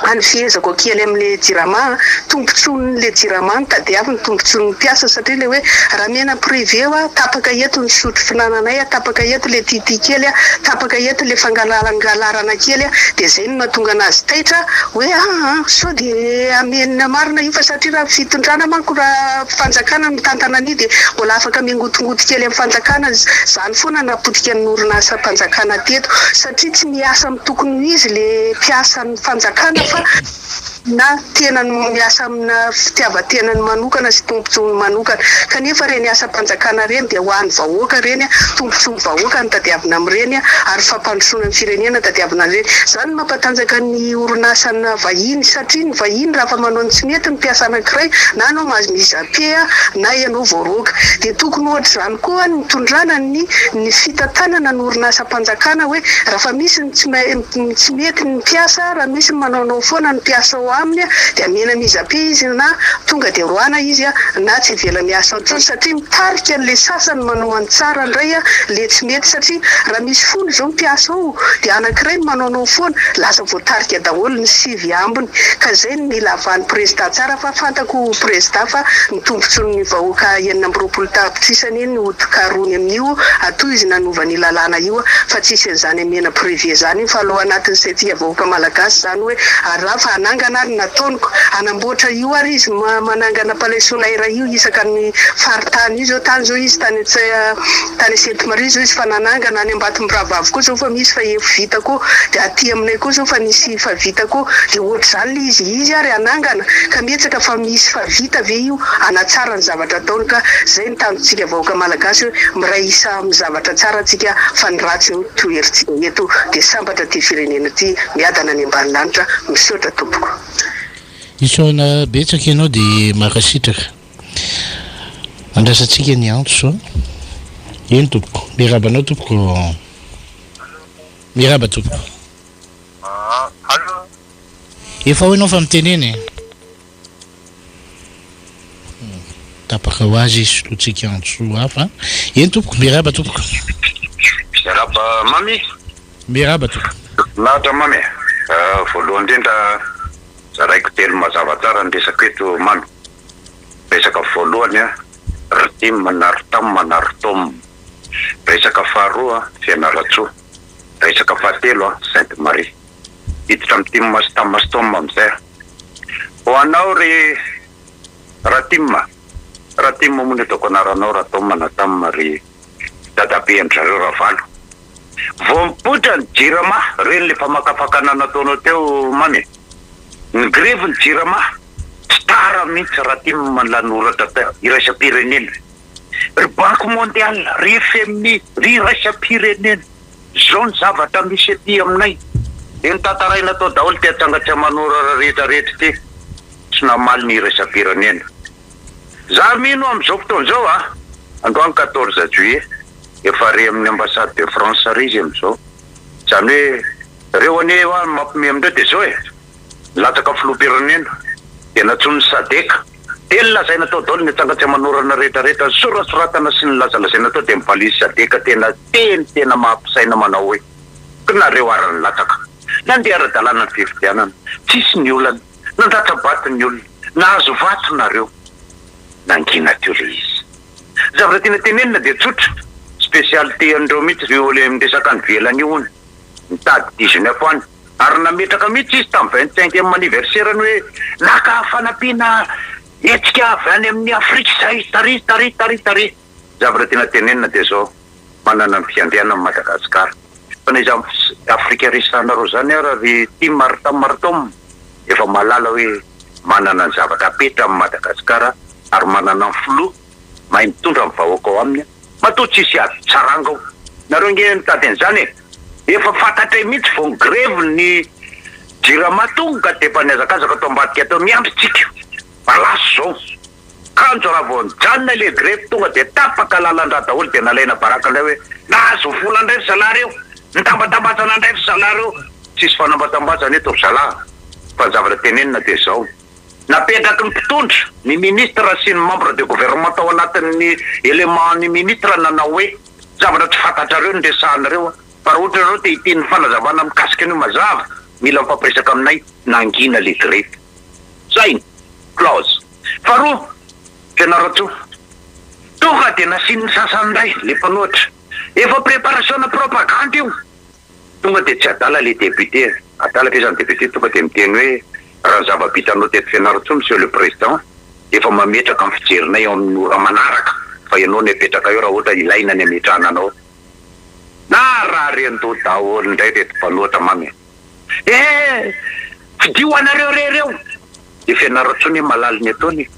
Any fihezako kely amin'le jirama a, tombotsoan'le jirama no tadiaviny, tombotsoan'ny mpiasa satria le hoe raha miaina privé hoa tapaka eto ny sotro finananay a, tapaka eto le titi kely a, tapaka eto le fangalangalarana kely a, de zay no mahatonga anazy taitra hoe aa sao de amenina marina io fa satria raha fitondrana manko raha fanjakana no mitantana an'io de mbola afaka mingotingoty kely amin'ny fanjakana, zany foana napotika ny orinasam-panjakana teto satria tsy miasa amin'ny tokony ho izy le mpiasan'ny fanjakana fa na tenany miasa amina fitiavan-tenany manokana sy tombotsoany manokana kanefa ireny asam-panjakana ireny dia ho an'ny vahoaka ireny, tombotsoan'ny vahoaka no tadiavina amin'ireny ary fampandrosoana ny firenena tadiavina amin'ireny. Izany no mampatanjaka ny orinasana vahiny satria ny vahiny raha efa manao ny tsy mety ny mpiasa anankiray na anao mahazo mise à pied na ianao voaroaka dia tokony ohatr'izany koa ny nitondrana ny ny fitantanana ny orinasam-panjakana hoe raha fa misy ny tsy ny tsy mety ny mpiasa, raha misy ny manaonao foana ny mpiasa ao aminy dia amena mise à pied izy na tonga dia roahana izy na tsy avela miasa ao intsony satria mitarika an'ilay sasany manao ny tsara indray ilay tsy mety satria raha misy folo izao ny mpiasa ao dia anankiray no manaonao foana lasa voatarika daholo ny sivy ambiny ka izay no mila avahan'ny prezida tsara fa fantako prezida fa ny tombotsoan'ny vahoaka 26 tapitrisa anie no karohiny amin'io atoa izy nanova ny lalàna io fa tsisy an'izany amena privé zany io fa aleo anatin'ny saintsika vahoaka malagasy zany hoe ary raha fa hanangana ary nataoniko hanamboatra io ary izy manangana palais solaire io isaka ny faritany io zao tany zao izy tany tany Sainte Marie zao izy fa nanangana any Ambatomirahavavy koa zao fa misy fa efa vita koa de aty aminay koa zao fa nisy fa vita koa de ohatr'izany le izy izy ary hanangana ka mihetsaka fa misy fa vita ve io hanatsara ny zavatra ataony ka zay ny tanjontsika vahoaka malagasy hoe miray isa amin'ny zavatra tsara tsika fa ny ratsy no toherintsika eto dia sambatra ity firenena ity miadana any ambany lanitra misaotra tompoko. Isaorana betsaka ianao dia mankasitraka. Andrasantsika ny antso. Eny tompoko. Miarahaba anao tompoko. Miarahaba tompoko. Efa ao ianao fa mitenena e. Tapaka ho azy izy solointsika antso hafa. Eny tompoko, miarahaba tompoko. Miarahaba Mamy. Miarahaba tompoko. Lahatra Mamy e. Voalohany indrindra zaraiko telo mazava tsara ny resako eto Mamy. Resaka voalohany Rtim na Rtam na Rtom. Resaka faharoa Fianarantsoa. Resaka fahatelo Sainte Marie. Hiditra amin'ny Tim sy Tam sy Tom amin'izay aho. Ho anao ry Ratim a! Ratim moa no ataoko anaranao Ratom na Tam ry dadabe an-dry zareo Ravalo. Vao mipoitra ny jirama, ireny le famakafakana nataonao teo Mamy e! Ny grevy ny jirama, tsy tara mihitsy Ratim ny lanoratra teo, iraisam-pirenena. Ry banky mondiale, ry FMI, ry iraisam-pirenena. Zao ny zavatra misy aty aminay. Dia notantaraina tao daholo ity atsangatsiaman'orana rehetra rehetra ity. Tsy namaly ny iraisam-pirenena. Za mino amin'izao fotoana izao a! Androany 14 juillet, efa re amin'ny ambassade de France re izy amin'izao. Izany hoe reo anie hoa ny mampime amindreo dia zao e! Nilatsaka filoham-pirenena, dia nantsoin'ny sadec. Dia nolazaina tao daholo ny atsangatsiaman'orana rehetra rehetra, ny sorasoratana sy ny lazalazaina tao dia nivalian'ny sadec tena teny tena maha-mpisaina manao hoe, Nareo ary nilatsaka. Nandeha ara-dalàna ny fifidianana. Tsisy ny olana. Nandatsa-bato ny olona. Nahazo vato nareo. Nangina teo le izy. Ny zavatra tiana tenenina dia tsotra. Spécialité an'ireo mihitsy io le miresaka any ivelany io hono. Mitady 19 any. Ary nametraka mihitsy izy tamin'ny vingt cinquième anniversaire-ny hoe naka fanampiana hetsika avy any amin'ny Afrika izahay. Tary, tary, tary, tary. Ny zavatra tiana tenenina dia izao, manana ny fiandrianany Madagasikara. Fa na izany Afrika resahanareo izany ara ry Tim ary Tam ary Tom efa mahalala hoe manana ny zavatra apetrany Madagasikara ary manana ny filoha mahay mitondra ny vahoaka ao aminy matoa tsisy ady tsaranga ao. Nareo nge mitady an'izany e! Efa fantatray mihitsy vao ni-grevy ny jirama tonga dia efa nihazakazaka tao ambadika tao miandry tsika fa lasa izao. Kanjo raha vao nijanona ilay grevy tonga dia tapaka lalan-drà daholo dia nalaina baraka indray hoe nahazo vola indray ry zalahy ireo, nitambatambazana indray ry zalahy ireo. Tsisy fanambatambazana eto ry zalahy fa ny zavatra tenenina dia izao, napetraky ny mpitondra, ny ministre sy ny membre de gouvernement tao anatin'ny élément ny ministre nanao hoe zavatra tsy fantatrareo no resahanareo fa raha ohatra ianareo te hiteny fanazavana mikasika an'io mazava mila mifampiresaka aminay, nangina le grevy. Zay. Clause. Faharoa, Fianarantsoa. Tonga dia nasian'ny sasany indray le mpanohitra. Efa préparation-na propagande io. Tonga dia tsy adala le député. Adala ve izany député tonga dia miteny hoe raha ny zava-bitanao teto Fianarantsoa Monsieur le Président, efa mametraka ny fijerinay ao amin'ny ora manaraka fa ianao no apetraka eo raha ohatra ilaina ny ametrahana anao. Narary an-doha daholo indray ireto mpanohitra mamy a. Eh! Fidio anareo re reo! Dia Fianarantsoa anie mahalala ny ataony e!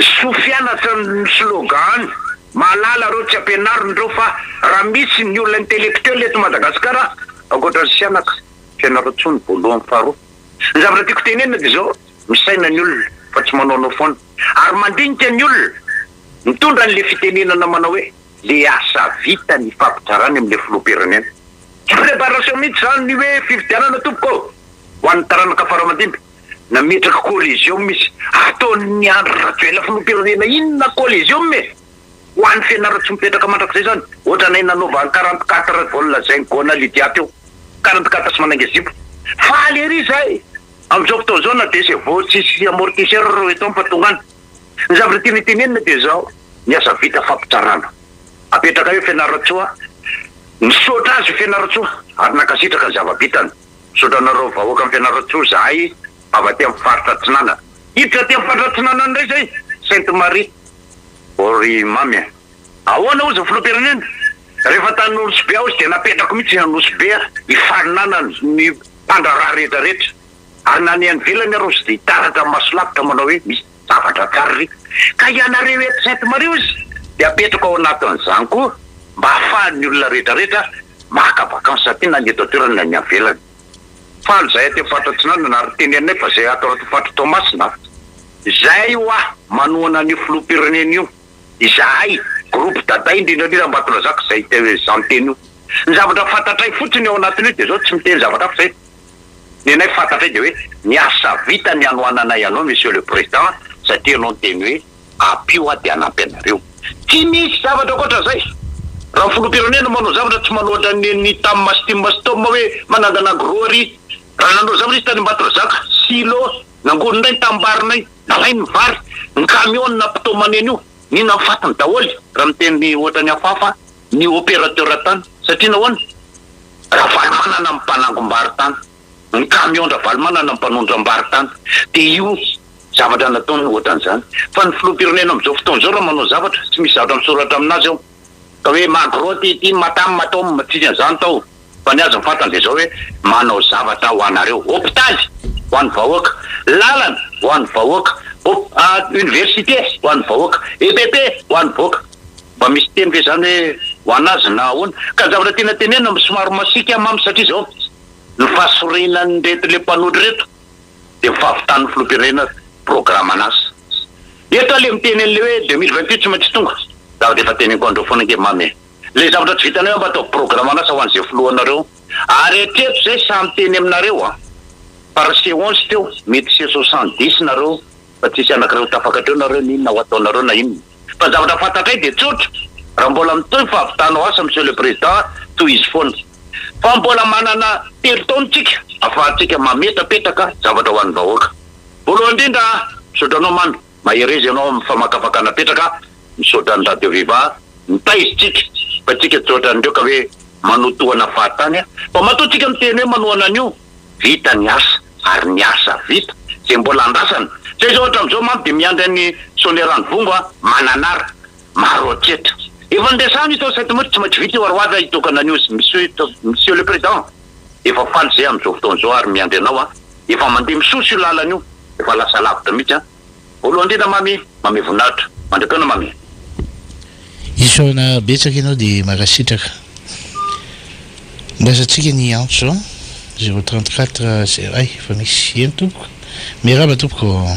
Soa fianatra ny slogan-ny, mahalala reo tsy ampianariny reo fa raha misy ny olona intellectuel eto Madagascar ankoatra ny Sianaka, Fianarantsoa no voalohany faharoa. Ny zavatra tiako tenenina dia izao, misaina ny olona fa tsy manaonao foana ary mandinika ny olona, mitondra an'le fitenenana manao hoe le asa vita ny fampitsarana amin'le filoham-pirenena. Tsy préparation mihitsy izany ny hoe fifidianana tompoko ô! Ho an'ny taranaka faramandimby, nametraka collégium izy. Ataon'i Andry Rajoelina filoham-pirenena inona collégium e? Ho an'i Fianarantsoa mipetraka mandrakizay izany, ohatranay nanaovany 44 vao nolazain'i Gona Lydia teo. 44 sy manainga zipo. Faly ery izahay amin'izao fotoana izao na deux chevaux tsisy amortisseur ireo eto fa tonga any. Ny zavatra tiana tenenina dia izao, ny asa vita fampitsarana. Apetraka eo Fianarantsoa, misaotra azy Fianarantsoa ary nankasitraka ny zava-bitany. Misaotra anareo vahoakan'i Fianarantsoa zahay avy aty amin'ny faritra atsinanana. Hiditra aty amin'ny faritra atsinanana indray zay Sainte Marie. Ô ry Mamy a! Ahoana hozy ny filoham-pirenena? Rehefa tany Nosy Be aho izy dia napetrako mihitsy i Nosy Be hifaninanana ny mpandraharaha rehetra rehetra. Ary na ny any ivelany ary hozy dia hitaratra amin'ny maso lavitra manao hoe misy zavatra tsara ry. Ka ianareo eto Sainte Marie hozy dia apetrako ao anatin'izany koa mba ahafahan'ny olona rehetra rehetra maka vacances aty na ny eto an-toerana na ny any ivelany. Faly izahay aty amin'ny faritra Atsinanana ary teneninay fa izay ato anatin'ny faritra Toamasina izay hoa manohana an'io filoham-pirenena io izahay groupe Daday indrindra indrindra Ambatondrazaka izay izany teny io. Ny zavatra fantatray fotsiny ao anatin'io dia izao tsy miteny zavatra hafa izay. Ny anay fantatray dia hoe ny asa vita ny hanohananay anao Monsieur le Président satria ianao niteny hoe ampio aho dia hanampy anareo. Tsy misy zavatra ankoatra izay. Raha ny filoham-pirenena manao zavatra tsy manohatra ny an'i Tam sy Tim sy Tom hoe manangana agro ary raha nanao zavatra izy tany Ambatondrazaka, silo, nangoninay ny tanimbary-nay, nalainy ny vary, ny camion nampitaomany an'io, nina ny fatiny daholo raha miteny ohatran'ny hafahafa ny opérateur tany satria nahoana? Ravalomanana ny mpanangom-bary tany, ny camion Ravalomanana ny mpanondram-bary tany, dia io zavatra nataony ohatran'izany. Fa ny filoham-pirenena amin'izao fotoana izao raha manao zavatra, tsy misy zavatra misoratra aminazy ao ka hoe magro ty ity, matam matom, tsisy an'izany tao. Fa ny azy ny fantany dia izao hoe manao zavatra ho anareo, hopitaly ho an'ny vahoaka, lalana ho an'ny vahoaka, université ho an'ny vahoaka, EPP ho an'ny vahoaka. Mba misy teny ve zany hoe ho an'azy na ahoana? Ka ny zavatra tiana tenenina somary masiaka aho mamy satria zao ny fahasorenan'ireto le mpanohitra ireto dia ny fahavitan'ny filoham-pirenena programan'asa. Eto aho le miteny an'le hoe 2028 tsy maintsy tonga, zavatra efa teneniko an'ireo foana ange mamy e! Le zavatra tsy vitanay mba ataovy programan'asa ho an'izay filohanareo. Ary hatreto zay sahy miteny aminareo an! Fa raha C 11 teo mety C 70 nareo fa tsisy anankiray ho tafakatra eo nareo n'inona ho ataonareo na inona. Fa ny zavatra fantatray dia tsotra, raha mbola mitohy ny fahavitanao asa Monsieur le Président, tohizo foana. Fa mbola manana telo taona tsika afahantsika mametrapetraka zavatra ho an'ny vahoaka. Voalohany indrindra, misaotra anao Mamy, mahereza ianao amin'ny famakafakana apetraka, misaotra ny Radio Viva nitaiza tsika, fa tsika tsy ohatran'ireo ka hoe manotohana fahatany, fa matoa tsika miteny hoe manohana an'io, Vita ny asa ary ny asa vita izay mbola andrasana. Zay zao hatramin'izao manko dia miandry an'i Sonia Ranovongo a, Mananara, Maroantsetra. Efa niresahana io tao Sainte Marie, tsy maintsy vita io ary ho avy aho hitokana an'io Monsieur Monsieur le Président. Efa faly zay amin'izao fotoana izao ary miandry anao an. Efa mandeha misosa io lalana io, efa lasa lavitra mihitsy an. Voalohany indrindra Mamy, Mamy voninahitra. Mandra-pihaona Mamy. Isaorana betsaka ianao dia mankasitraka. Andrasantsika ny antso zao, zéro 34 zéro, hay efa misy, eny tompoko. Miarahaba tompoko.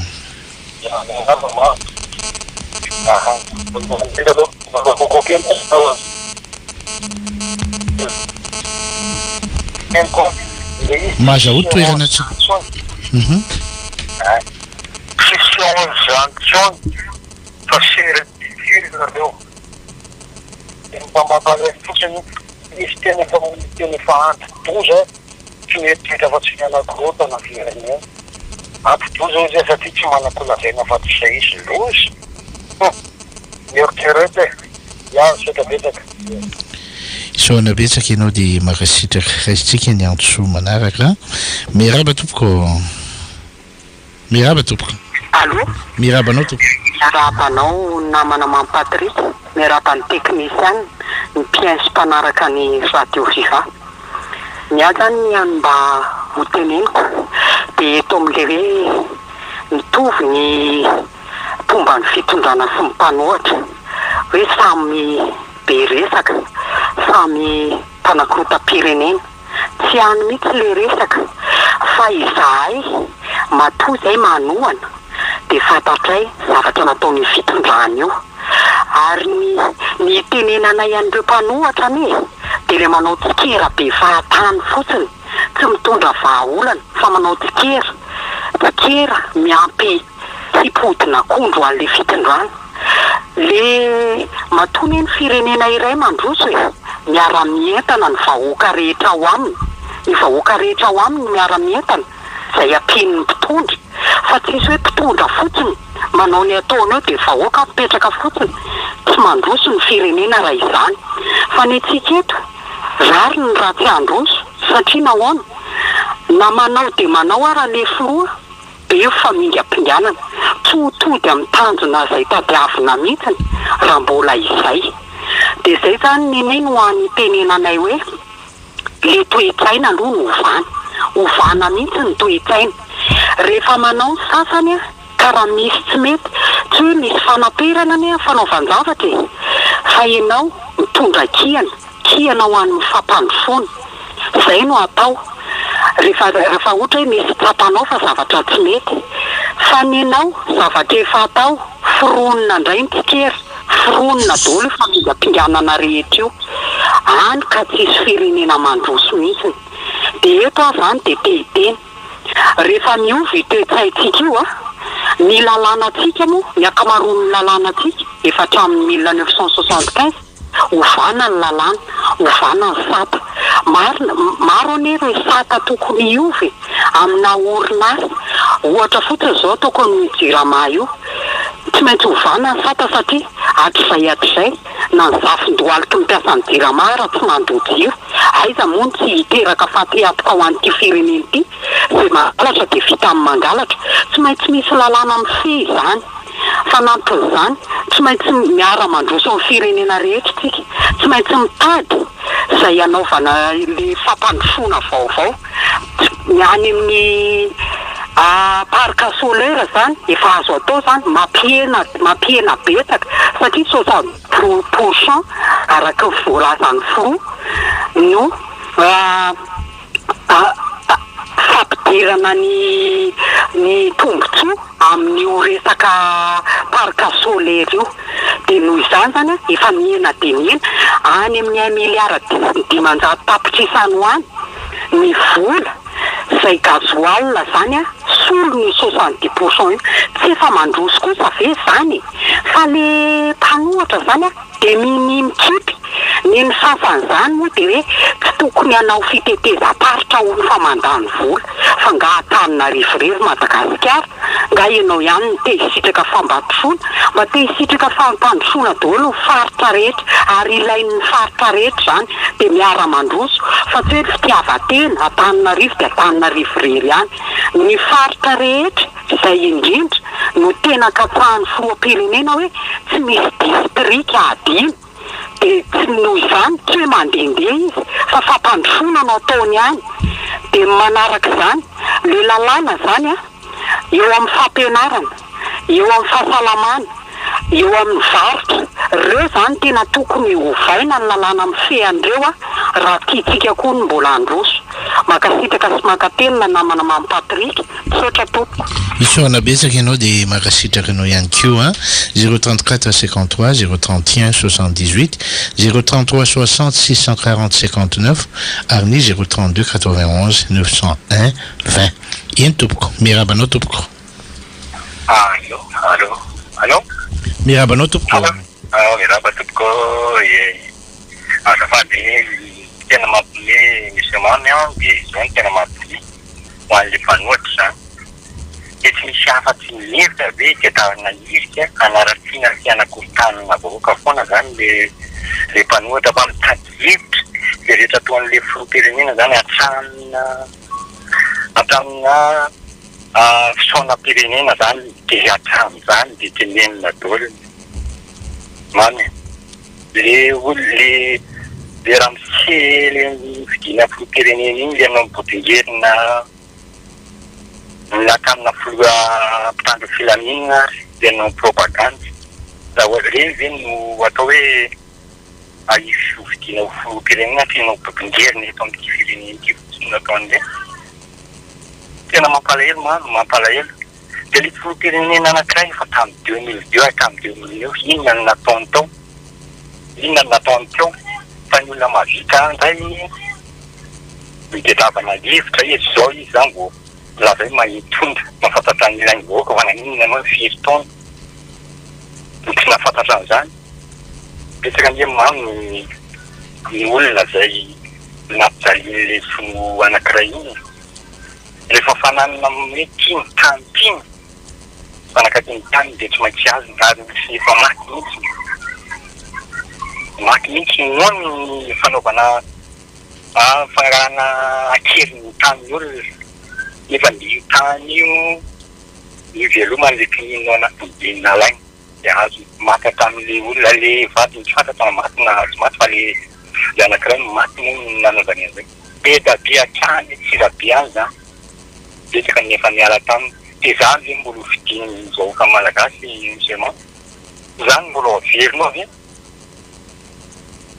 Ya, miarahaba Mamy. Aha, voalohany indrindra aloha, mba coco kely atao a. Teniko le izy Mahazahoa toerana tsy. Mhm. Tsisy an'izany intsony fa serre nareo. Dia mba mampalahelo fotsiny misy teny efa teny efa anti-doza tsy mieritreritra afa-tsy ny hanakorontana firenena. Anti-doza izy satria tsy manan-kolazaina afa-tsy izay izy loza. Hum. Mieritrereta e. Ya, misaotra betsaka. Isaorana betsaka ianao dia mankasitraka. Raisintsika ny antso manaraka. Miarahaba tompoko. Miarahaba tompoko. Allô? Miarahaba anao tompoko. Miarahaba anao namana Mamy Patrick, miarahaba ny teknisiana, ny mpihaino sy mpanaraka ny radio viva. Ny ahy zany ny hany mba ho teneniko dia eto amin'ilay hoe mitovy ny mpomba ny fitondrana sy ny mpanohatra, hoe samy be resaka, samy mpanakorontam-pirenena. Tsy any mihitsy le resaka fa izahay matoa izay manohana dia fantatray zavatra nataon'io fitondrana io ary ny ny itenenanay an'ireo mpanohatra anie dia le manao tsikera be fahatany fotsiny tsy mitondra vahaolana fa manao tsikera tsikera miampy Hipodin'akondro ho an'le fitondrana. Le matoa anie ny firenena iray mandroso e, miara mientana ny vahoaka rehetra ao aminy, ny vahoaka rehetra ao aminy miara mientana, zay ampian'ny mpitondra, fa tsisy hoe mpitondra fotsiny manao ny ataony eo de vahoaka mipetraka fotsiny, tsy mandroso ny firenena raha izany, fa ny antsika eto rariny raha tsy handroso satria nahoana? Na manao de manao ara le filoha, Be io famingampinganana. Tsy ho tody amin'ny tanjona izay tadiavina mihitsiny raha mbola izay. Dia izay izany nenay no hany itenenanay hoe le toe-tsaina aloha no ovana. Ovana mihitsy ny toe-tsaina. Rehefa manao ny sasany ka raha misy tsy mety, tsy hoe misy fanaperana anie amin'ny fanaovan-javatra e! Fa ianao mitondra kihana. Kiana ho an'ny fampandrosoana. Izay no atao. Rehefa rehefa ohatra hoe misy tsapanao fa zavatra tsy mety. Fa nenao zavatra efa atao, foronina indray ny tsikera, foronina daholo io famingampinganana rehetra io. Any ka tsisy firenena mandroso mihitsiny. Dia eto aho izany dia te hiteny. Rehefa miova io toe-tsaintsika io an, ny lalànantsika moa, ny ankamaroan'ny lalànantsika efa hatramin'ny 1975, Ovana ny lalàna, ovana ny sata. Marina, maro anie ireo sata tokony hiova e, amina orinasa. Ohatra fotsiny izao ataoko amin'io Jirama io. Tsy maintsy ovana ny sata satria hatrizay hatrizay na ny zafin-dohaliky ny mpiasan'ny Jirama ara tsy mandoa jiro. Aiza moa no tsy hiteraka fatiantoka ho an'ity firenena ity? Izay mangalatra dia vita amin'ny mangalatra. Tsy maintsy misy lalàna mifehy izany. Fanampin'izany, tsy maintsy miara-mandroso amin'ny firenena rehetra isika. Tsy maintsy mitady izay hanaovana ilay fampandrosoana vaovao. Ny any amin'ny parc solaire izany, efa azo atao izany, mampihena mampihena betsaka satria 60 pour cent araka ny voalazan'ny filoha no fampidirana ny ny tombotsoa amin'io resaka parc solaire io. Dia noho izany izany an, efa mihena dia mihena, any amin'ny un milliard 500 tapitrisa any ho any ny vola izay gasoil izany an, solon'io 70 pour cent io. Tsy efa mandroso kosa ve izany e? Fa le mpanohatra izany an, Dia minia mikipy. Ny ny sasany izany moa dia hoe tsy tokony hanao fitetezam-paritra hono fa mandany vola. Fa nga Antananarivo irery Madagasikara? Nga ianao ihany no te hisitraka fampandrosoana? Mba te hisitraka fampandrosoana daholo ny faritra rehetra ary ilain'ny faritra rehetra izany dia miara-mandroso fa tsy hoe ny fitiavan-tena, Antananarivo dia Antananarivo irery ihany. Ny faritra rehetra. Izay indrindra no tena katsahan'ny filoham-pirenena hoe tsy misy distrika adino. Dia tsy noho izany tsy hoe mandehandeha izy fa fampandrosoana no ataony any. Dia ny manaraka izany, le lalàna izany an, eo amin'ny fampianarana, eo amin'ny fahasalamana, eo amin'ny varotra, ireo izany tena tokony hovaina ny lalàna mifehy an'ireo an, raha tiantsika koa ny mbola handroso. Mankasitraka sy mankatelina namana Mamy Patrick. Misaotra tompoko. Isaorana betsaka ianao dia mankasitraka anao ihany koa a! 034 53 031 78 033 60 640 59 ary ny 032 91 901 20. Eny tompoko. Miarahaba anao tompoko. Allo, allo, allo. Miarahaba anao tompoko. Allo, miarahaba tompoko. Ie. Azafady, tena mampiomehy Monsieur Mamy an, dia izao no tena mampiomehy. ho an'ilay mpanohatra izany. Dia tsy misy afa-tsy ny hevitra ve itadiavana hirika hanaratsiana sy hanakorontanana vahoaka foana izany ilay ilay mpanohatra fa mitady hevitra izay rehetra ataon'ilay filoham-pirenena izany hatramina hatramina fisaonam-pirenena izany dia hatramin'izany dia tenenina daholo. Mamy e. Le ol le le ramose le nofidina filoham-pirenena iny le nanao bodingerina niaraka amina filoha mpitandro ny filaminana ary le nanao propagandy raha ohatra ireny ve no atao hoe hisy hofidina ho filoham-pirenena tsy hanao bodingerina eto amin'ity firenena ity fotsiny no ataon'ireny tena mampalahelo mamy mampalahelo Dia ilay filoham-pirenena anankiray efa tamin'ny 2002 hatramin'ny 2009, inona no nataony tao? Inona no nataony teo? Fa ny olona mahavita indray mitadiavana hevitra izy, izao izy izany vao milaza hoe mahay mitondra, mahafantatra ny ilain'ny vahoaka fa naninona ianao ny firy taona no tsy nahafantatra an'izany? Betsaka anie mamy ny ny olona izay nampijalian'ilay filoha anankiray iny e. Rehefa fananana hoe tia ny tany tiany, manakaiky ny tany dia tsy maintsy azony ary misy efa maty mihitsy, maty mihitsy noho ny fanaovana fangalana an-keriny ny tanin'ny olona nefa io tany io niveloman'ilay kininina ao anatiny dia nalainy. Dia azo maka tamin'ilay olona, ilay vadiny tsy fantatra na maty na tsy maty fa ilay ilay anankiray no maty moa no nanaovany an'izay. Be da be hatrany Antsirabe any izany, betsaka ny efa niala taminy. Dia izany ve mbola ho fidin'ny vahoaka malagasy Monsieur Mamy? Izany mbola ho averinao ve?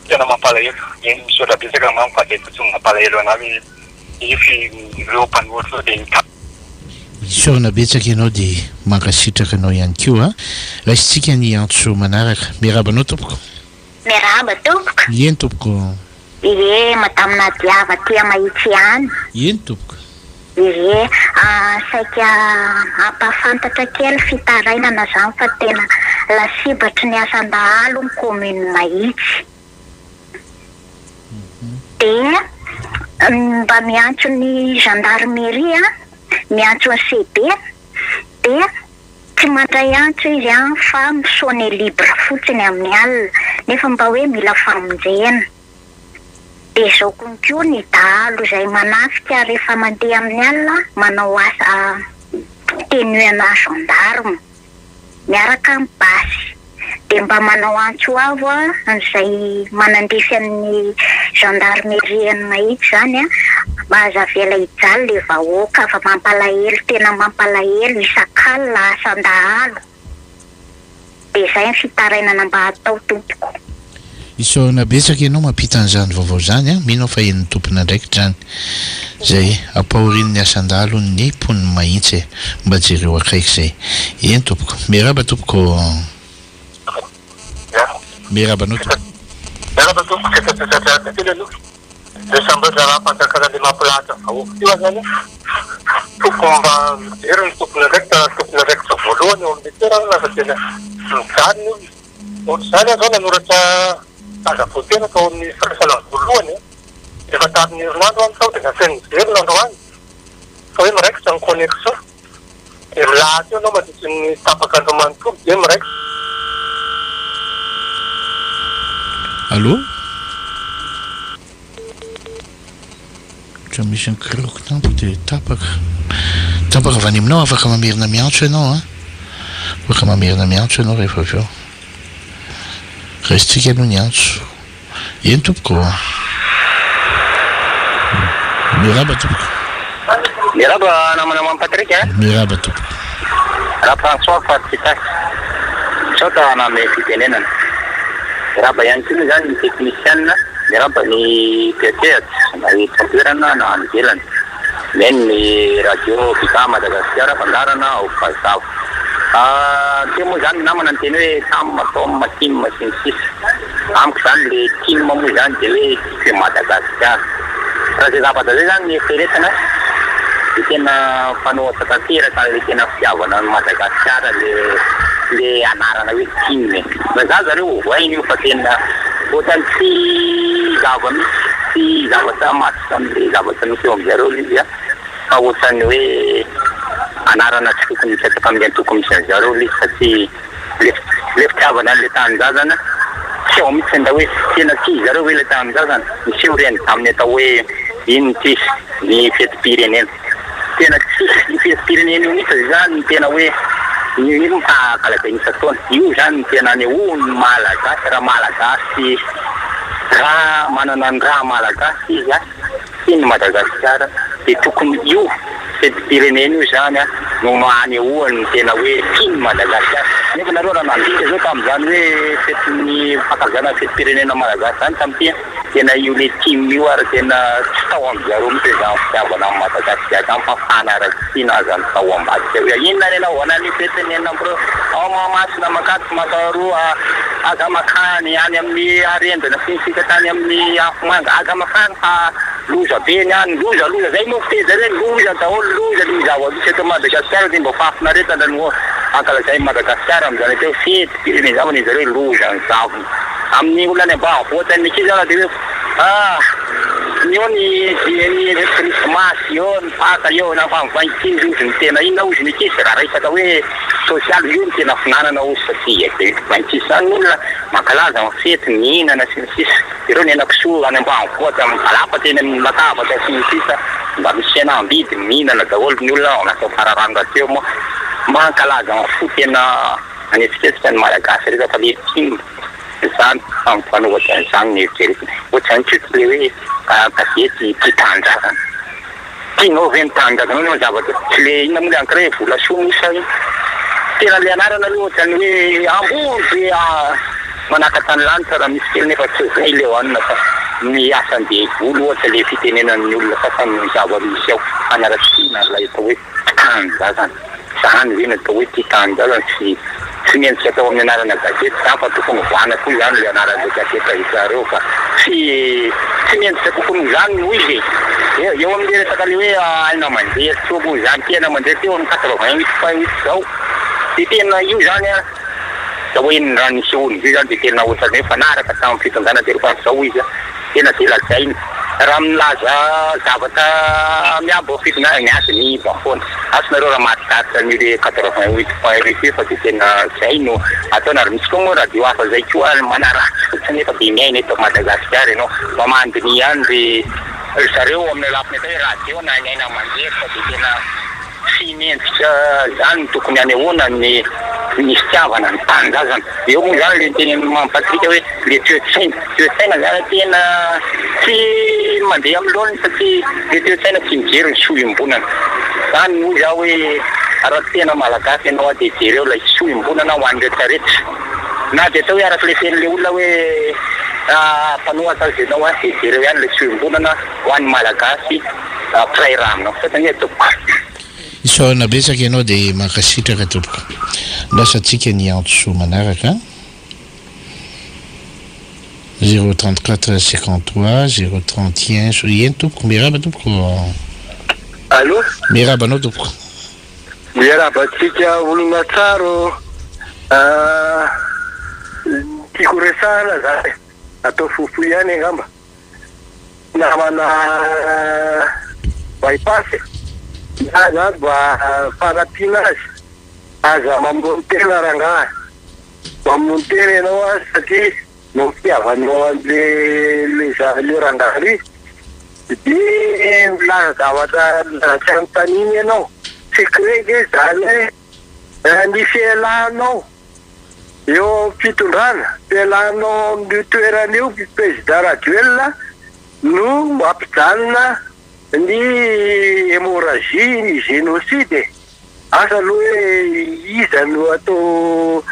Tena mampalahelo. Eny misaotra betsaka Mamy fa izay fotsiny mampalahelo anah hoe ireo mpanohitra ireo dia mitady. Isaorana betsaka ianao dia mankasitraka anao ihany koa. Raisintsika ny antso manaraka. Miarahaba anao tompoko. Miarahaba tompoko. Eny tompoko. Ie, Madame Nadia avy aty Mahitsy ihany. Eny tompoko. Ie, saika hampahafantatra kely fitarainana zany fa tena lasibatry ny asan-dahalo ny commune Mahitsy. Dia mba miantso ny gendarmerie an, miantso ny CB dia tsy mandray antso izy an fa mi-sonner libre fotsiny amin'ny alina nefa mba hoe mila famonjena. Dia izao konko ny dahalo izay manafika rehefa mandeha amin'ny alina manao asa tenue ana gendarme. miaraka amin'ny basy. Dia mba manao antso avo an'izay manandrify an'ny gendarmerie an'i Mahitsy izany an, mba aza avela hijaly le vahoaka fa mampalahelo tena mampalahelo isak'alina asan-dahalo. Dia izay ny fitarainana mba atao tompoko. Isaorana betsaka ianao mampita an'izany vaovao izany an, mino aho fa henon'ny tompon'andraikitra izany. Izay ampahorian'ny asan-dahalo ny mponin'i Mahitsy e. Mba jereo akaiky izay. Eny tompoko. Miarahaba tompoko ô. Miarahaba anao tompoko. Miarahaba tompoko, tsetsatsetsa kely aloha. Le sambo raharaham-panjakana le mampilahatra vahoaka io azany tokony mba mijery ny tompon'andraikitra, tompon'andraikitra voalohany eo amin'le toerana fa tena mijaly ny olona. Ohatr'izany aho izao nanoratra zaza vao teraka ao amin'ny firaisana voalohany e! Efa tamin'ny herinandro aho no tao dia nasainy niverina androany fa hoe miraikitra ny connexion. Dia milahatra eo ianao mandritry ny tapak'andro manontolo dia miraikitra. Allô? Ohatra misy mikirioka tampoka dia tapaka. Tapaka avy any aminao, afaka mamerina miantso ianao an. Afaka mamerina miantso ianao rehefa avy eo. Raisintsika aloha ny antso. Eny tompoko. Miarahaba tompoko. Miarahaba namana Mamy Patrick a. Miarahaba tompoko. Ra François Faritra Itasy. Misaotra nanome fitenenana. Miarahaba ihany koa moa izany ny teknisianina, miarahaba ny mpiantsehatra na eto an-toerana na any ivelany. Mihaino ny radio Viva Madagasikara fandaharana ao Fazavo. Teo moa izany ny namana niteny hoe Tam, Tom, Tim sy ny sisa. Amiko izany le tim moa izany dia hoe tiako i Madagasikara. Raha izay zavatra izay izany no eritreretina dia tena mpanohatra tanteraka an'ilay tena fitiavana an'i Madagasikara le le anarana hoe tim e. Na za zareo ovaina io fa tena ohatran'ny tsy zava-misy, tsy zavatra matotra amin'ilay zavatra misy eo amin'zareo ilay izy an, fa ohatran'ny hoe anarana tsy tokony hipetraka amin'ny antoko misy an'zareo ilay izy fa tsy le le fitiavana an'ilay tanindrazana tsy ao mihitsy ndra hoe tena tia zareo ve ilay tanindrazana? Miseho ireny amin'ny atao hoe inona ity ny fetim-pirenena. Tena tsisy io fetim-pirenena io mihitsy izany ny tena hoe io no ankalazaina isan-taona. Io izany no tena anehoany ny Malagasy raha Malagasy raha manana ny raha Malagasy izy an. Tian'i Madagasikara dia tokony io fetim-pirenena io izany no hanehoany ny tena hoe tian'i Madagasikara. Nefa nareo raha nandika zao tamin'izany hoe fetin'ny fankalazana ny fetim-pirenena malagasy izany tamin'ity an, tena io le tim io ary tena tsy tao amin-jareo mihitsy izany fitiavana an'i Madagasikara izany fa fanaratsiana aza no tao ambadika hoe inona ny anaovana an'io fetin'ny 26 ao Mahamasina Ankatso Makaroa aza makany any amin'ny arendrina sy ny sisa tany amin'ny afomanga aza makany fa loza be ny any loza loza zay moa fiteny zareo hoe loza daholo loza ny zava-misy eto Madagasikara dia mba fahafinaretana no ankalazain'i Madagasikara amin'izany atao hoe fety firenena izany fa ny zareo loza ny zavona amin'ny olona any ambanivohitra ny ankizy ara dia hoe ah ny eo ny ny krismasy eo ny paka eo na fa mivaingy ozy ny tena inona ozy ny ankizy raha resaka hoe sosialy io no tena finanana ozy satria dia mivaingy izany ny olona mankalaza ny fety mihinana sy ny sisa Ireo ny henakisoa any ambanivohitra mivalapatra eny amin'ny latabatra sy ny sisa Mba misy fihenam-bidy mihinana daholo ny olona ao anatin'ny fararano rahateo moa mankalaza ny fo tena manetsiketsika ny Malagasy rehetra fa le tim izany fa mifanohitra an'izany ny eritreretina. Ohatr'izany koa le hoe gazety tia tanindrazana. Tianao ve ny tanindrazanao nefa zavatra tsy le inona moa le ankiray hoe volasoa moa sa inona? Tena le anarana aloha ohatran'ny hoe ambony be manakatra ny lanitra raha misy kely nefa tsy zay le hohanina fa ny asan-devoly ohatra le fitenenan'ny olona sasany ny zava-misy ao fanaratsiana ilay atao hoe tanindrazana. Zany ve no atao hoe tia tanindrazana? Tsy tsy mendrika atao amin'ny anarana gazety zany fa tokony ovana koa izany ilay anaran'ilay gazety ahitrareo fa tsy tsy mendrika tokony ho izany no izy e! Eo eo amin'ilay resaka ilay hoe haino aman-jery teo moa izany tena mandeha teo amin'ny 88 point huit izao dia tena io izany an da hoe ny raha nisehoan'izy io izany dia tena ohatran'ny hoe mifanaraka tamin'ny fitondrana teo fa izao izy an Tena be lazaina. Raha milaza zavatra miabo fitondrana ny azy miiba foana. Asa nareo raha mahatsikaritra an'io le 88 point huit io fa dia tena zay no ataony ary misy koa moa radio hafa zay koa manaratsy fotsiny nefa dia miaina eto Madagasikara ianao. Mba mandiniha ihany ry zareo amin'ny lafiny atao hoe radio na ny aina aman-jery fa dia tena Tsy mendrika izany no tokony hanehoana ny ny fitiavana ny tanindrazana. Eo moa izany ilay nitenenin'i Mamy Patrick hoe ilay toe-tsaina. Toe-tsaina izany tena tsy mandeha amin'ny laoniny satria ilay toe-tsaina tsy mijery ny soa iombonana. Izany hoy izaho hoe raha tena Malagasy ianao dia jereo ilay soa iombonana ho an'ny rehetra rehetra. Na dia atao hoe araka ilay fitenin'ilay olona hoe mpanohatra aza ianao dia jereo ihany ilay soa iombonana ho an'ny Malagasy. Mpiray rà aminao. Misaotra anie tompoko. Isaorana betsaka ianao dia mankasitraka tompoko. Lasa tsika ny antso manaraka. 034 53 031 eny tompoko miarahaba tompoko. Allô? Miarahaba anao tompoko. Miarahaba antsika olona tsara ô. Ny tiako resahana zany atao fohifohy ihany angamba. Namana bypass e! Za zany mba fanampiana azy, aza mamono tena rangahy, mamono tena ianao an satria noho ny fitiavanao an'le le za le rangahy ry de milaza zavatra milaza tsy anontaniana ianao, secret nge zany hoe ny fialanao. eo amin'ny fitondrana, fialanao amin'io toerana io Président Rajoelina no mampijanona ny hémorragie, ny génocide e! Asa aloha hoe iza no atao,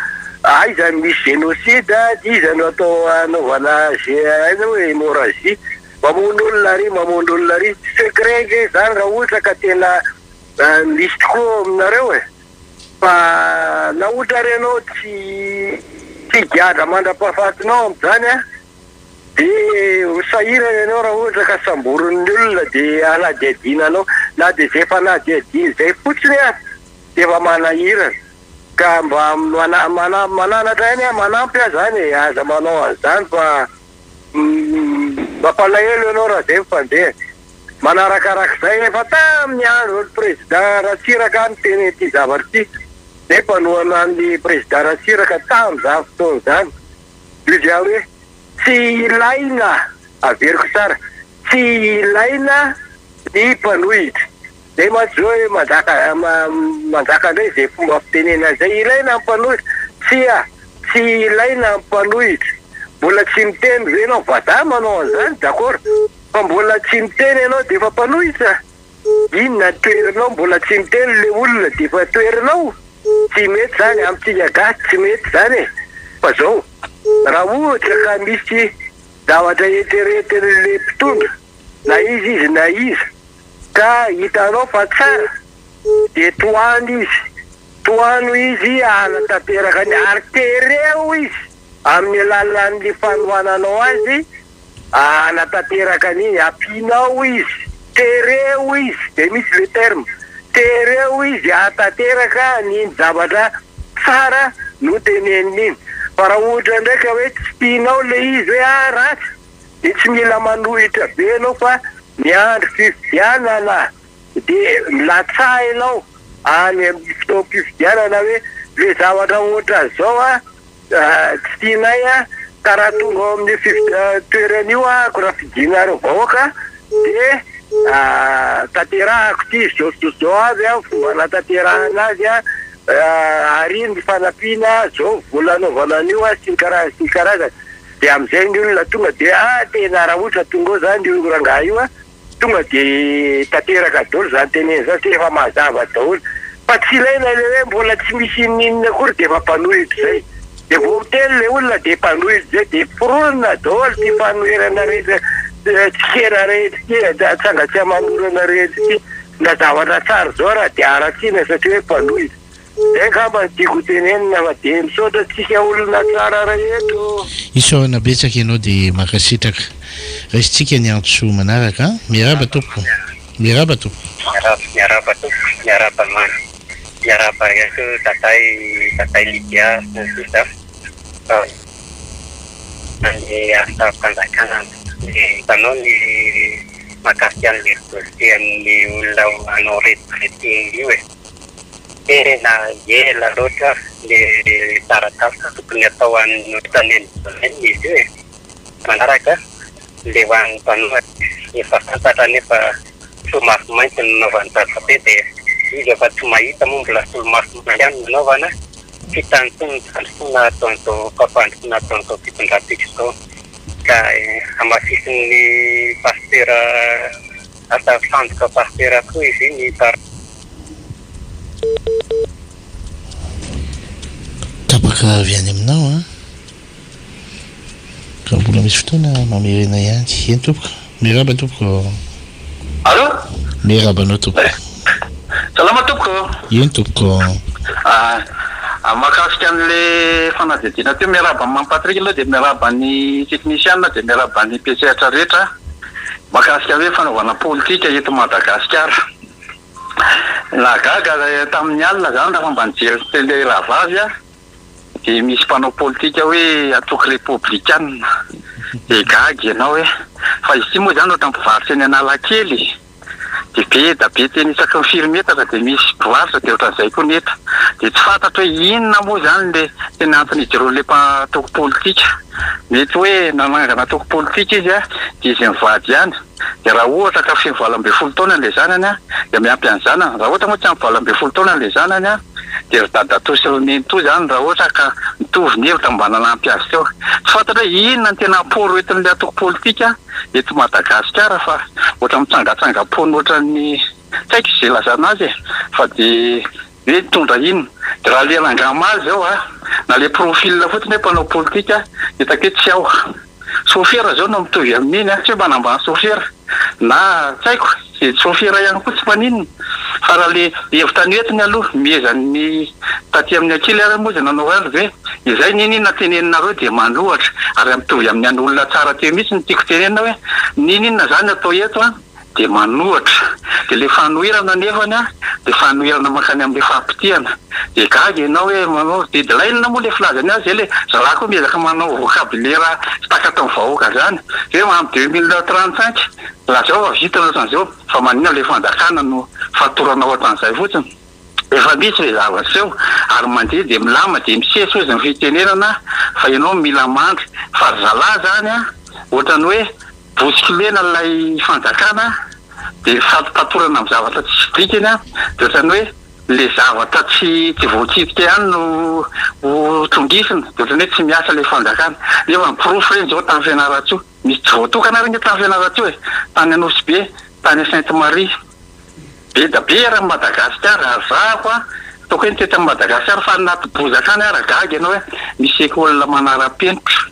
aiza no misy génocide, iza no atao hanaovana aiza hoe hémorragie, mamono olona ary, mamono olona ary, secret ange izany raha ohatra ka tena misy tokoa ao aminareo e! Fa na ohatra ary ianao tsy tsy higadra mandra-pahafatinao amin'izany an, dia ho sahirana ianao raha ohatra ka samborin'ny olona dia hanadihadiana anao. Na dia izay fanadihadiana izay fotsiny aza dia efa manahirana. Ka mba mana- mananatra ihany aho, manampy aho izany e, aza manao an'izany fa mampalahelo ianao raha izay no fandehany. Manarakarak'izay, efa tamin'ny andron'ny Président Ratsiraka aho niteny an'ity zavatra ity, izay mpanohana an'ny Président Ratsiraka tamin'izany fotoana izany. Io dia hoe tsy ilaina, averiko tsara, tsy ilaina ny mpanohitra. Izay mantsy izao hoe manjaka manjaka indray izay fomba fitenenana izay, ilaina ny mpanohitra. Tsia, tsy ilaina ny mpanohitra. Mbola tsy miteny ve ianao? Vazaha manao an'izany, d'accord. Fa mbola tsy miteny ianao dia efa mpanohitra? Inona ny toherinao mbola tsy miteny le olona dia efa toherinao? Tsy mety zany amintsika gasy tsy mety zany e! Fa zao, raha ohatra ka misy zavatra eritreretin'le mpitondra na iza izy na iza ka hitanao fa tsara dia tohano izy, tohano izy hanatanteraka ny ary tereo izy amin'ny alalan'ny fanohananao azy Hanatanteraka an'iny, ampianao izy, tereo izy, zay mihitsy le terme, tereo izy hahatanteraka an'iny zavatra tsara noteneniny iny. Fa raha ohatra indray ka hoe tsy tianao le izy hoe ah ratsy, de tsy mila manohitra be ianao fa miandry fifidianana de milatsaha ianao any amin'ny fotoam-pifidianana hoe le zavatra ohatran'izao an, Tsy tianay a! Ka raha tonga ao amin'io toerana io ahako raha fidinareo vahoaka dia tanterahako ity izao sy izao avy a, fomba hanatanterahana azy a, ary ny fanampiana izao vola anaovana an'io a, sy ny karazany sy ny karazany. Dia amin'izay ny olona tonga dia ah tena raha ohatra tonga ao izany io rangahy io a, Tonga dia tanteraka daholo izany teneny izany satria efa mazava daholo. Fa tsy ilaina ilay hoe mbola tsy misy inon'inona akory dia efa mpanohitra izay. Dia vao miteny ilay olona dia mpanohitra izay dia foronina daholo ity fanoherana rehetra, tsikera rehetra ity, atsanga tsy aman'orana rehetra ity. Na zavatra tsara izao ara dia haratsiana satria hoe mpanohitra. Zay angamba no tiako ho tenenina fa dia misaotra antsika olona tsara rehetra ô. Isaorana betsaka ianao dia mankasitraka. Raisintsika ny antso manaraka an. Miarahaba tompoko. Miarahaba tompoko. Miarahaba miarahaba tompoko. Miarahaba Mamy. Miarahaba ihany koa Daday Daday Lydia sy ny sisa fa ny asam-panjakana dia hitanao ny mahakasika an'ilay dossier an'ny olona hanao retraite io e. Tena ela loatra le taratasy tokony atao an'ny tany domaine izy io e. Manaraka le ho an'ny mpanohatra efa fantatra anefa solomaso mainty no nanaovan'i Dadabe dia izy efa tsy mahita moa mbola solomaso mainty ihany no nanaovana, tsy hitany intsony ny fandrosoana ataon'izao fampandrosoana ataon'izao fitondrantsika izao ka hamafisin'ny pasitera Asa sandoka pasitera koa izy iny par. Tapaka avy any aminao an! Raha mbola misy fotoana mamerena ihany. Eny tompoko. Miarahaba tompoko. Allô? Miarahaba anao tompoko. Salama tompoko. Eny tompoko. Ah, mahakasika an'le fanadihadiana teo, miarahaba an'i Mamy Patrick aloha dia miarahaba ny teknisiana dia miarahaba ny mpiantsehatra rehetra. Mahakasika hoe fanaovana politika eto Madagasikara. Nahagaga tamin'ny alina izany raha mba nijery télé rahavavy aho dia misy mpanao politika hoe antoko repoblikana. Dia gaga ianao hoe fa izy ity moa izany ohatran'ny mpivarotra eny Analakely e. Dia be da be teny isaky ny firy metatra dia misy mpivarotra dia ohatran'izay koa ny eto. Dia tsy fantatro hoe inona moa izany ilay tena antony ijoroan'ilay mpantoko politika. Mety hoe nanangana antoko politika izy dia izy mivady ihany. Dia raha ohatra ka feno 18 taona ilay zanany dia miampy an'ny zanany. Raha ohatra moa tsy ampy 18 taona ilay zanany. Dia ry dadatoa sy ry nenitoa izany raha ohatra ka mitovy ny hevitra mba nanampy azy teo. Tsy fantatra hoe inona no tena apport entin'ilay antoko politika eto Madagasikara fa ohatra mitsangatsangam-poana ohatran'ny tsy haiko izay ilazana azy e! Fa dia hoe nitondra inona? Dia raha ilay rangahy omaly izao a, na ilay profil fotsiny hoe mpanao politika, hitako hoe tsy ao. Sôfera izao no mitovy amin'iny a, tsy hoe manambany sôfera na tsy haiko, dia sôfera ihany koa tsy maninona fa raha le hevitra noentiny aloha miezan'ny taty amin'ny ankily ary moa izay nanao azy ve izay n'inon'inona teneninareo dia manohatra ary mitovy amin'ny an'olona tsara teo mihitsy no tiako tenenina hoe n'inon'inona izany atao eto a. dia manohatra, dia ilay fanoherana anefany an, dia fanoherana mankany amin'ilay fahapotehana, dia gaga ianao hoe manao deadline moa ilay filazany azy izay ilay zalahy koa miezaka manao vocabulaire tsy takatry ny vahoaka izany, hoe amin'ny 2035 lazao fa vita ny ohatran'izao, fa maninona ilay fanjakana no fatorana ohatran'izay fotsiny? Efa misy ilay zavatra eo ary mandeha dia milama dia misesy hozy ny fitenenana fa ianao mila mandry, fa ry zalahy izany an, ohatran'ny hoe Bosikilena ilay fanjakana dia fampitatorana amin'ny zavatra tsisy dikany an, dia ohatran'ny hoe le zavatra tsy tsy voakitika ihany no ho trongisina, dia ohatran'ny hoe tsy miasa ilay fanjakana. Nefa ny porofo ireny izao tany Fianarantsoa, misy tsy voatokana ary ange tany Fianarantsoa e, tany Anosibe, tany Sainte Marie, be da be eran'i Madagasikara, ary zahako an, ataoko hoe ny teto Madagasikara fa any anaty bozaka any ara gaga ianao hoe misy école manara-penitra.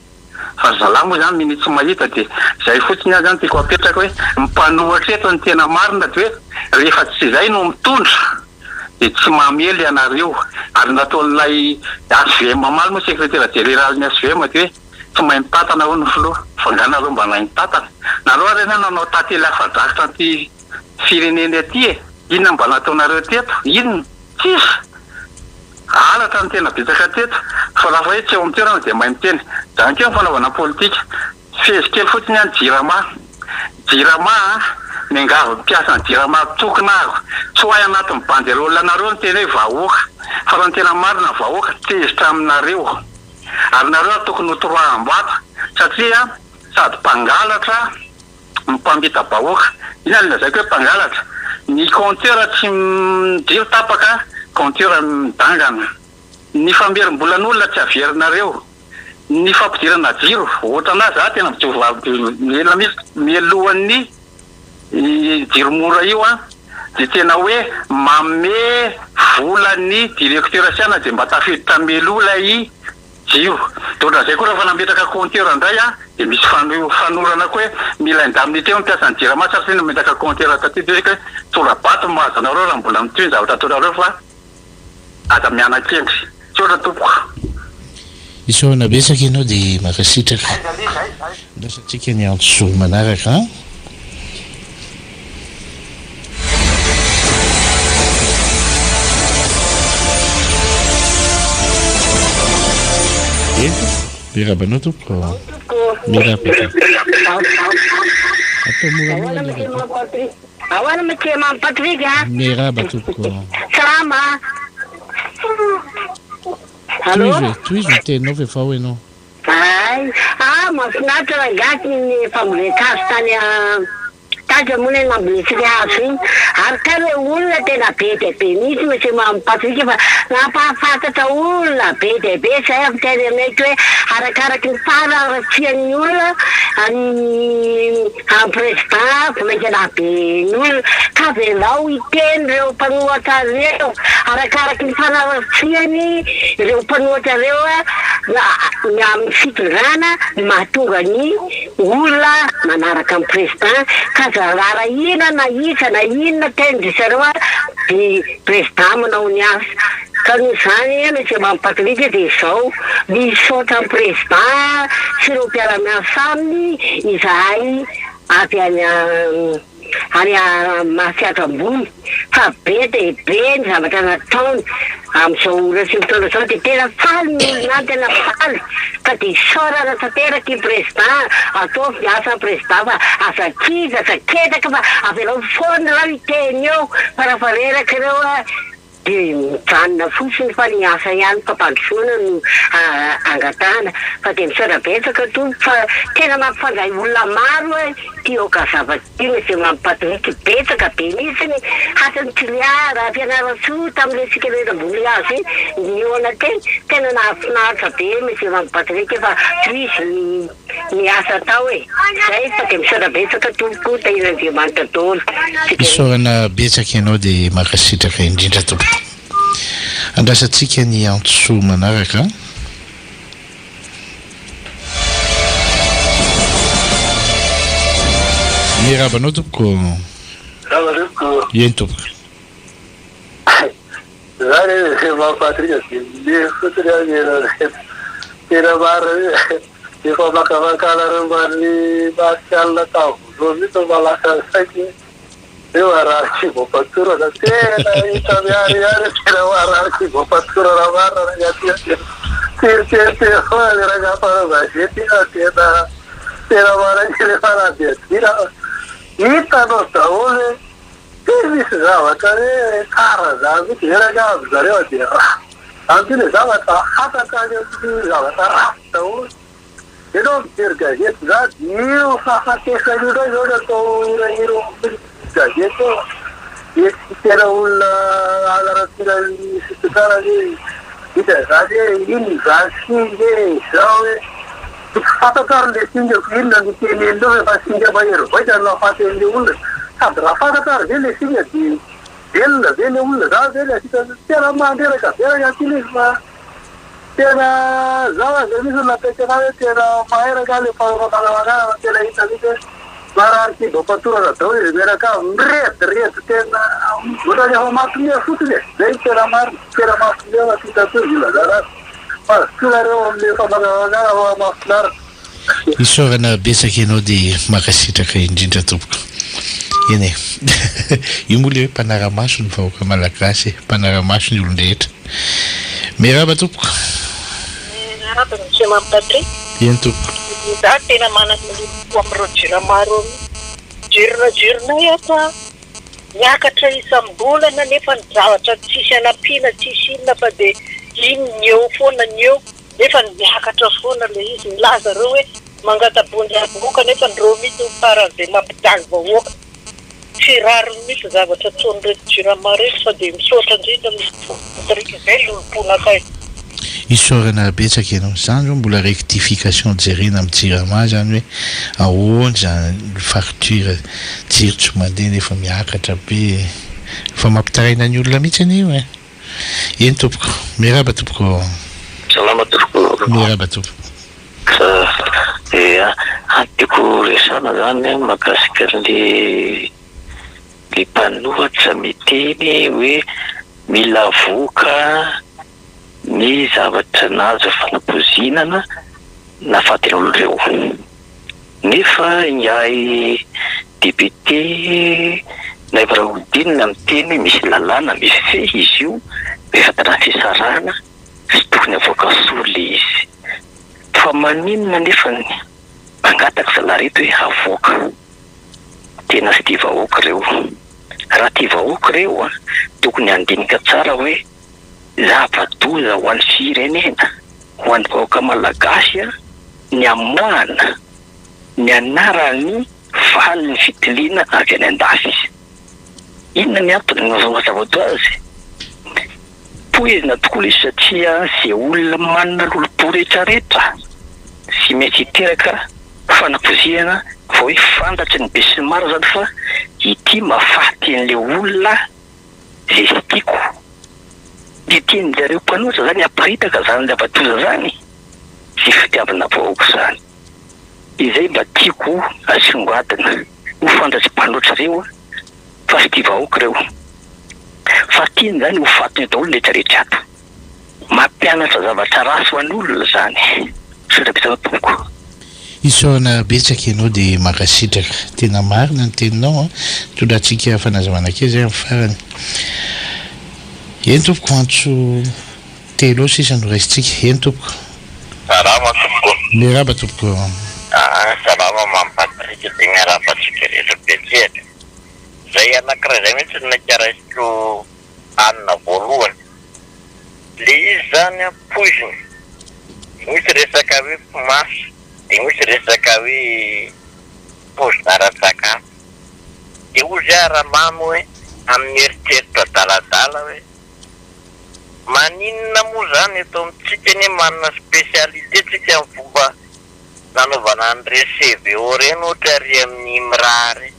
Fa ry zalahy moa zany minia tsy mahita dia zay fotsiny aho zany tiako apetraka hoe ny mpanohatra eto ny tena marina dia hoe rehefa tsy izay no mitondra dia tsy mamely ianareo ary nataon'ilay HVM omaly moa sekretera jeneralin'ny HVM dia hoe tsy mahay mitantana hono ny filoha fa nga nareo mba nahay nitantana nareo ary anie nanao tantely afa-drakotra an'ity firenena ity e inona mba nataonareo teto inona tsisy Halatra no tena betsaka teto fa raha hoe tsy eo amin'ny toerana dia mahay miteny. Zany koa ny fanaovana politika. Fehezo kely fotsiny an Jirama. Jirama a! Miangavy ny mpiasan'ny Jirama tokona aho. Tsy ho ahy anatin'ny banderole anareo ny teny hoe vahoaka. Fa raha ny tena marina ny vahoaka tezitra aminareo. Ary nareo ary tokony ho toroaham-bato satria sady mpangalatra no mpamita-bahoaka. Inona no lazaiko hoe mpangalatra? Ny compteur tsy jiro tapaka, compteur midangana. Ny famerim-bolan'olona tsy averinareo. Ny fampidirana jiro, ohatranà za tena mijoro vavolombelona mihitsy, mialohan'ny jiro mora io an, dia tena hoe manome vola ny directeur sy ana dia mba tafiditra mialoha ilay Jiro. Dia ohatran'izay koa rehefa nametraka compteur indray an, dia misy fanorana koa hoe mila indemnité ny mpiasan'ny jirama satria nametraka compteur taty dia hoe tora-bato no mahazo anareo raha mbola mitohy ny zavatra ataonareo fa aza miana-kendry. Misaotra tompoko. Isaorana betsaka ianao dia mankasitraka. Andrasantsika ny antso manaraka an. Miarahaba anao tompoko. Miarahaba tompoko. Atao moramora ny radio. Ahoana Monsieur Mamy Patrick a? Miarahaba tompoko. Salama. Allô? Tohizo e, tohizo ny teninao fa efa ao ianao. Hay! Ah mahafinaritra rangahy ny fambolen-kazo tany Taiza moa ilay nambolentsika hazo iny? Ary kay ilay olona tena be dia be mihitsy Monsieur Mamy Patrick fa nampahafantatra olona be dia be izay avy teny aminay hoe arakaraky ny fahararatsian'ny olona ny Amin'ny président vao mainka nahabe ny olona ka avelao hiteny ireo mpanohatra ireo arakaraky ny fanaratsiany ireo mpanohatra ireo ny amin'ny fitondrana no mahatonga ny olona manaraka ny président ka aza rarahina na iza na inona tenin-dry zareo dia président manao ny asa. Ka noho izany Monsieur Mamy Patrick dia izao, misaotra ny Président sy ireo mpiara-miasa aminy izahay avy any any Mahatsiatra Ambony fa be dia be ny zavatra nataony amin'izao ora sy ny fotoana izao dia tena faly ny olona any, tena faly ka dia isaorana tanteraka i Président, ataovy ny asa Président fa aza kivy, aza ketraka fa avelao foana ireo hiteny eo fa raha vao reraka ireo. Dia mijanona fotsiny fa ny asa ihany fampandrosoana no angatahana fa dia misaotra betsaka tompoko fa tena mampifandray olona maro hoe ity Okazava ity Monsieur Mamy Patrick betsaka be mihitsiny hatrany Toliara, Fianarantsoa tamin'ilay tsika le namboly hazo iny nihaona teny tena nahafinaritra be Monsieur Mamy Patrick fa tohizo ny ny asa atao e! Zay fa dia misaotra betsaka tompoko tahian'Andriamanitra daholo tsika. Isaorana betsaka ianao dia mankasitraka indrindra tompoko. Andrasantsika ny antso manaraka. Miarahaba anao tompoko. Salama tompoko. Eny tompoko. Za re Monsieur Mamy Patrick dia milehy fotsiny aho mihaino an'ireto. Tena marina mihitsy. Efa famakafakana momba an'i Martial tamin'ny voalohany mihitsy no maha lasa ny saiko hoe hoe marary kibo-patorana. Tena hita miharihary hoe tena marary kibo-patorana marina raha ny aty an. Tena tseritreritra foana ilay rangahy mpanao gazety iny fa tena tena manaiky ilay fanadihadiana fa hitanao daholo hoe Tsy misy zavatra hoe tsara zany mihitsy ve rangaha amin zareo a dia ratsy zany koa le zavatra fantatra any amin'ny zavatra ratsy daholo. Ianao mijery gazety zany io fahafatesana io ndray zao no atao hirahira ao amin'ny gazety ao dia tsy tena olona hanaratsiana ny fitondrana anie hita zany hoe iny izany singa e izao e. Tsy fantatro ary le singa ko inona no teneninao fa efa singa mahery vaika no nahafaty an'le olona sady raha fantatro ary ve le singa de velona ve le olona za ve le asita tena mandreraka be ranga ty le izy fa tena zao aza mihitsy no nampiaiky anah hoe tena mahay rangah le mpanao famangamanganana fa tena hita mihitsy hoe marary kibo am-patorana daholo izy mianakavy mirediredy tena ohatran'ny efa mampiomehy fotsiny e zay no tena marina tena mampiomehy fa tsy hita intsony ze ilazana azy. Mazotoa nareo amin'ny famangavanganana fa mahafinaritra. Isaorana betsaka ianao dia mankasitraka indrindra tompoko. Eny e. Io moa ilay hoe mpanara-maso ny vahoaka malagasy e, mpanara-maso ny olon-drehetra. Miarahaba tompoko. Miarahaba Monsieur Mamy Patrick. Eny tompoko. Za tena manana lolompo amin'ireo jirama ireo mihitsy. Jirona jironay ato an. Miakatra isam-bolana nefa ny zavatra tsisy anampiana tsisy inona fa dia iny ny eo foana ny eo nefa ny miakatra foana ilay izy. Milaza ireo hoe mangata-bonjy vahoaka nefa ny ireo mihitsy no faran'izay mampijaly vahoaka. Tsy rariny mihitsy zavatra ataon'ireto jirama ireto fa dia misaotra indrindra Mister Patrick izay lolomponakay. Isaorana betsaka ianao. Zany zao mbola rectification jerena am jirama zany hoe ahoana zany facture jiro tsy mandeha nefa miakatra be e. Efa mampitaraina ny olona mihitsy anie io e. Eny tompoko. Miarahaba tompoko. Salama tompoko. Miarahaba tompoko. Ia, tiako resahana zany mahakasika anle le mpanohatra miteny hoe mila avoaka ny zavatra nahazo fanapoizinana nahafaty an'olo ireo. Nefa ingahy député Naivo Raholdina miteny hoe misy lalàna mifehy izy io rehefa tana fisarahana tsy tokony avoaka soa le izy. Fa maninona nefa ny mangataka zalahy reto hoe havoaka. Tena tsy tia vahoaka ireo. Raha tia vahoaka ireo tokony handinika tsara hoe zava-doza ho an'ny firenena, ho an'ny vahoaka malagasy ny hamoahana ny anaran'ny valin'ny fitiliana avy any an-dafy. Inona ny antony mazava ho azy? Poizina tokoa ilay izy satria izay olona manana lolompo rehetrarehetra sy mety hiteraka fanapoizihana vao hoe fantatry ny besinimaro izany fa ity mahafaty an'ilay olona izay tsy tiako. Dia tian-jareo mpanohitra izany haparitaka izany zava-doza izany sy fitiavana vahoaka izany. Izay mba tiako asongadina ho fantatry mpanohitra ireo fa tsy tia vahoaka ireo. Fa tiany izany ho fatiny daholo ny rehetra rehetra ato. Mampianatra zavatra ratsy ho an'olona izany. Misaotra betsaka tompoko. Isaorana betsaka ianao dia mankasitraka. Tena marina ny teninao an. Tondrantsika fanazavana kely zay amin'ny farany. Eny tompoko antso telo eo sisa no raisintsika. Eny tompoko. Salama tompoko. Miarahaba tompoko. Aa salama Mamy Patrick dia miarahaba antsika rehetra mpiantsehatra. Zay anakiray zay mihitsy no naika raisiko. hanina voalohany. Le izy zany an poizina, misy resaka hoe mpimasy, de misy resaka hoe poizina ara-tsakafo. De hozy aho Ramamy hoe amin'ny eritreritro adaladala hoe maninona moa zany eto amintsika anie manana spécialité tsika amin'ny fomba nanaovana an'ireny CVO ireny ohatra ary amin'ny IMRA ireny.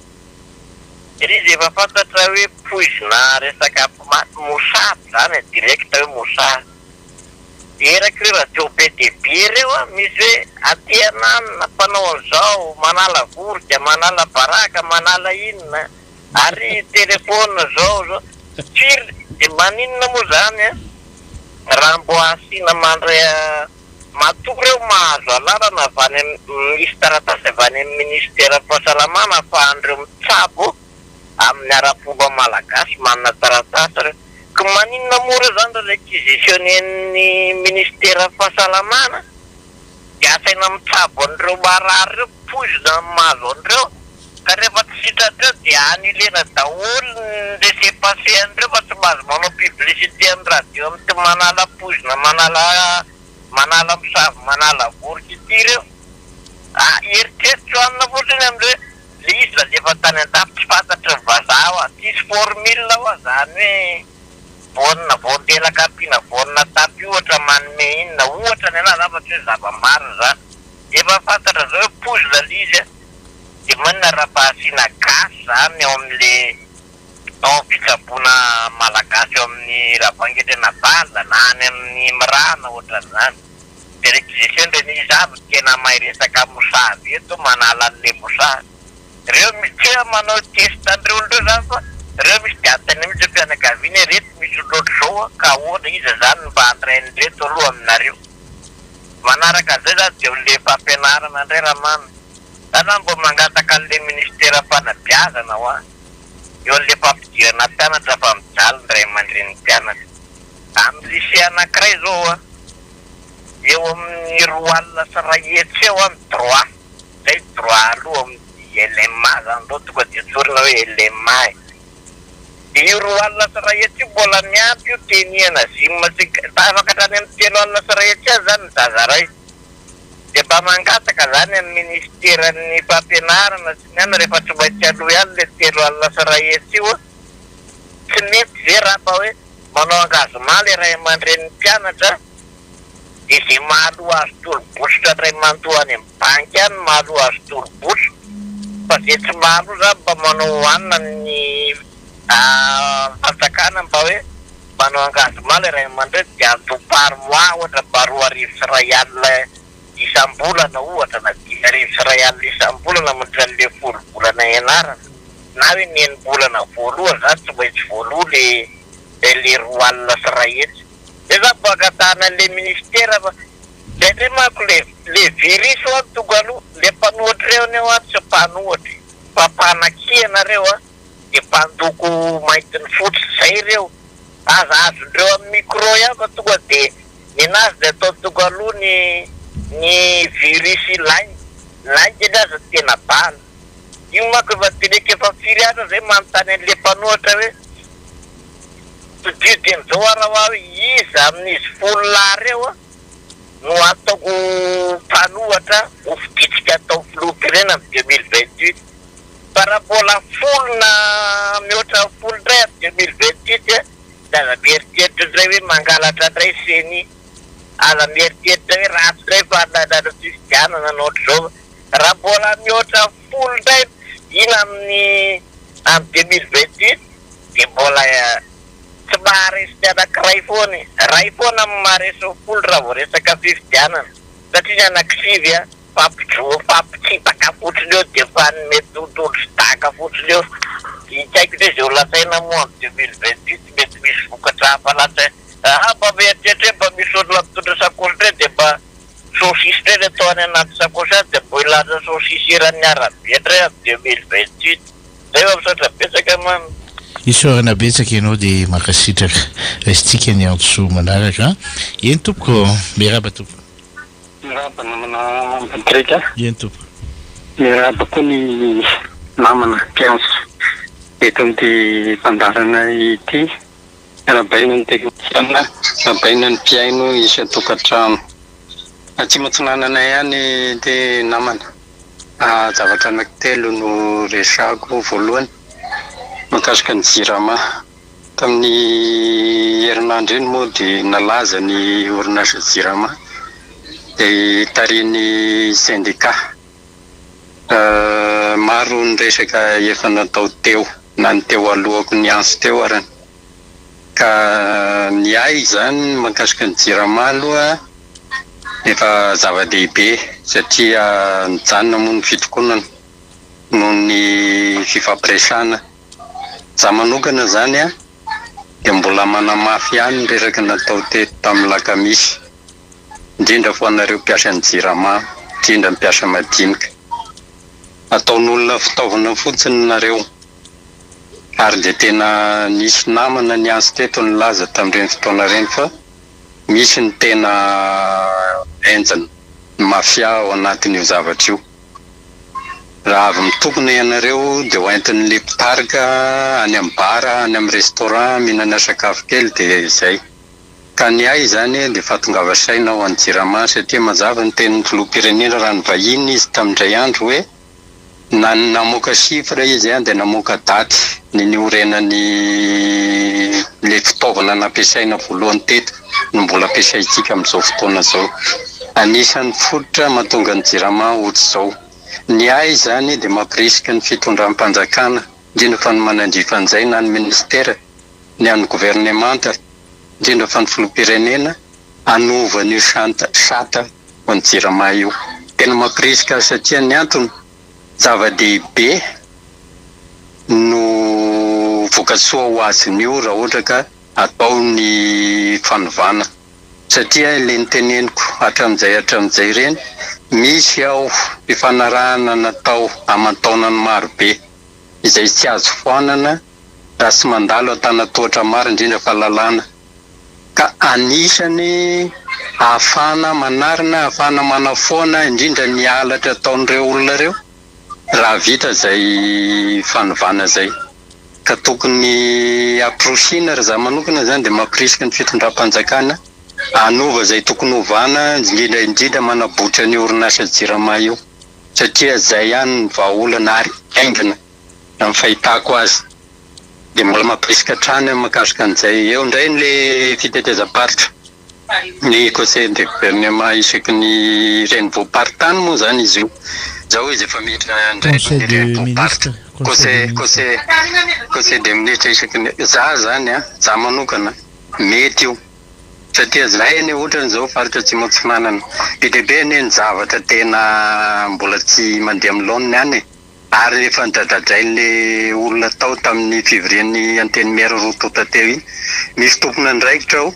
Ry izy efa fantatra hoe poizina resaka mpimaty mosary zany e, direct hoe mosary. Erak'ireo radio be dia be ireo an, misy hoe aty ananona mpanao an'izao, manala vorika, manala baraka, manala inona, ary telephone zao zao. Firy, dia maninona moa zany an, raha mbo asiana mandray Matoa ireo mahazo alalana avy any amin'ny misy taratasy avy any amin'ny minisiteran'ny fahasalamana ahafahan'ireo mitsabo amin'ny ara-pomba malagasy manana taratasy ireo. Ko maninona moa ireo izany raha requisitionner-n'ny minisiteran'ny fahasalamana dia asaina mitsabo an'ireo marary ireo, poizina no mahazo an'ireo, ka rehefa tsy sitran'ireo dia annuler-na daholo ny laisser-passer an'ireo fa tsy mahazo manao publicité amin'ny radio amin'ity manala poizina manala manala mosavy manala vorika ity ireo. Ah, eritreritro hanina fotsiny amin'ireo hoe le izy nalefa tany an-dafy tsy fantatry ny vazaha hoa, tsisy formule hoa zany hoe voanina voandelaka ampiana voanina tapis ohatra manome inona ohatra ny anah zany fa tsy hoe zava-marina zany. Efa fantatra zao hoe poizina le izy a, de maninona raha mba asiana gasy zany ao amin'le ao amin'ny fitsaboana malagasy ao amin'ny Ravangetrena Bal na any amin'ny Mra na ohatran'izany. De réquisition ndray iza avy no tena mahay resaka mosavy eto manala an'le mosavy. Reo mi- tsy hoe manao test an'ireo olona ireo zany fa reo misy de anontaniana mihitsy hoe fianakaviana hoe reto misy olona ohatr'izao ka ahoana iza zany no mba handray an'ireto aloha aminareo. Manaraka an'izay zany de le fampianarana ndray Ramamy. Za zany mbo mangataka an'le ministeram-panabeazana hoa. Eo an'le fampidirana mpianatra fa mijaly ny ray aman-drenin'ny mpianatra. Amin'ny lycée anankiray zao hoa, eo amin'ny 220 eo hoa ny droit. Zay droit aloha amin'ny LMA zany zao tonga de tsorina hoe LMA e. Dia io 120 io mbola miampy io teniana gym sy afaka hatrany amin'ny 130 azy zany ny zaza ray. Dia mba mangataka zany amin'ny ministeran'ny fampianarana sy ny anona rehefa tsy maintsy aloha ihany le 130 io a! Tsy mety ve raha mba hoe manao engagement le ray aman-drenin'ny mpianatra dia ze mahaloa azy tolo-bositra ndray mandoa any amin'ny banky any mahaloa azy tolo-bositra fa ze tsy mahaloa zany mba manao hohanina ny fanjakana mba hoe manao engagement le ray aman-dreny dia andoa par mois ohatra mba 2100 isam-bolana ohatra na 1500 isam-bolana mandritra an'le folo volana ianarana na hoe ny enim-bolana voalohany zany tsy maintsy voaloa le le 120. Zay zany mba angatahana an'le ministera fa indraindray manko le le virus hoa no tonga aloha, le mpanohitra reo anie hoa tsy mpanohitra fa mpanakiana reo a, de mpandoko mainty ny fotsy, zay reo, aza azondreo amin'ny micro ihany fa tonga de nenazy de atao tonga aloha ny ny virus lainga, lainga anie aza tena bala, io manko efa teneniko efa firy andro aho zay manontany an'le mpanohitra hoe. Todidio dieny zao ara hoa hoe iza amin'izy folo lahy reo no ataoko mpanohatra ho fidintsika atao filoham-pirenena amin'ny 2028. Fa raha mbola folo na mihoatra ny folo indray amin'ny 2028 dia aza mieritreritra indray hoe mangalatra indray ceni, aza mieritreritra hoe ratsy indray fahalalana fifidianana na ohatr'izao. Raha mbola mihoatra ny folo indray ina amin'ny amin'ny 2028 dia mbola tsy maharesy ny anankiray foana e! Iray foana no maharesy ny folo raha vao resaka fifidianana satria ny anankisivy fampijoro fampitsipaka fotsiny eo dia mifanome tontolo sy daka fotsiny eo. Tsy haiko ndray izay ho lazaina moa amin'ny 2028 mety misy vokatra hafa latsa ah mba mieritreritra hoe mba misy olona mitondra sakaosy ndray dia mba saucisse ndray ny atao any anaty sakaosy any dia mbo hilaza saucisse eran'ny arabe ndray amin'ny 2028. Zay fa misaotra betsaka man. Isaorana betsaka ianao dia mankasitraka. Raisintsika ny antso manaraka an. Eny tompoko, miarahaba tompoko. Miarahaba namana Patrick a. Eny tompoko. Miarahaba koa ny namana mpiantso eto amin'ity fandaharana ity. Arahabaina ny teknisiana, arahabaina ny mpihaino isan-tokantrano. Atsimo Atsinanana ihany ity namana. Zavatra anankitelo no resahako. Voalohany, mahakasika ny Jirama. Tamin'ny herinandro iny moa dia nalaza ny orinasa Jirama dia tarihin'ny sendika. Maro ny resaka efa natao teo na ny teo alohako niantso teo arany. Ka ny ahy izany mahakasika ny Jirama aloha efa zava-dehibe satria nijanona moa ny fitokonana noho ny fifampiresahana. Za manokana izany dia mbola manamafy ihany ny resaka natao teto tamin'ny lakamisy. Indrindra ho anareo mpiasan'ny jirama, indrindra ny mpiasa madinika. Ataon'olona fitaovana fotsiny nareo. Ary dia tena nisy namana niantso teto nilaza tamin'ireny fotoana ireny fa misy ny tena henjana, ny mafia ao anatin'io zavatra io. Raha avy mitokona ianareo dia ho entin'ilay mpitarika any amin'ny bar, any amin'ny restaurant mihinana sakafo kely dia izay. Ka ny ahy izany dia fahatongava saina ho an'ny Jirama satria mazava ny tenin'ny filoham-pirenena raha nivahiny izy tamin'indray andro hoe na namoaka chiffre izy dia namoaka daty ny niorenan'ny ilay fitaovana nampiasaina voalohany teto no mbola ampiasaintsika amin'izao fotoana izao. Anisan'ny fototra mahatonga ny Jirama ohatr'izao. Ny ahy izany dia mampirisika ny fitondram-panjakana indrindra fa ny manandrify an'izay na ny minisitera ny an'ny governemanta, indrindra fa ny filoham-pirenena, hanova an'io chante, charte, ho an'ny Jirama io. Tena mampirisika azy satria ny antony, zava-dehibe no vokatsoa ho azon'io raha ohatra ka atao ny fanovana. Satria ilay noteneniko hatramin'izay hatramin'izay ireny, misy ao fifanarahana natao aman-taonany marobe izay tsy azo foanana, raha tsy mandalo antanatohatra maro indrindra fa lalàna ka anisany ahafahana manarina ahafahana manafoana indrindra ny halatra ataon'ireo olona ireo raha vita izay fanovana izay ka tokony hampirosiana raha za manokana izany dia mampirisika ny fitondram-panjakana hanova izay tokony hovana indrindra indrindra manabotra ny orinasa jirama io satria izay ihany ny vahaolana ary haingana Raha ny fahitako azy dia mbola mampirisika hatrany aho mahakasika an'izay. Eo indray ny le fitetezam-paritra, ny conseil de gouvernement isaky ny renivohi-paritany moa izany izy io. Izao izy efa miditra indray Conseil ny de renivohi-paritra. ministre, conseil des Conseil, ministres. conseil, conseil des ministres isaky ny, za zany an, za manokana, mety io. Satria zay anie ohatran'izao faritra Atsimo Atsinanana, be dia be anie ny zavatra tena mbola tsy mandeha amin'ny laoniny any e. Ary efa nodradradrain'le olona tao tamin'ny fivorian'ny antenimiera roa tonta teo iny. Misy tompon'andraikitra ao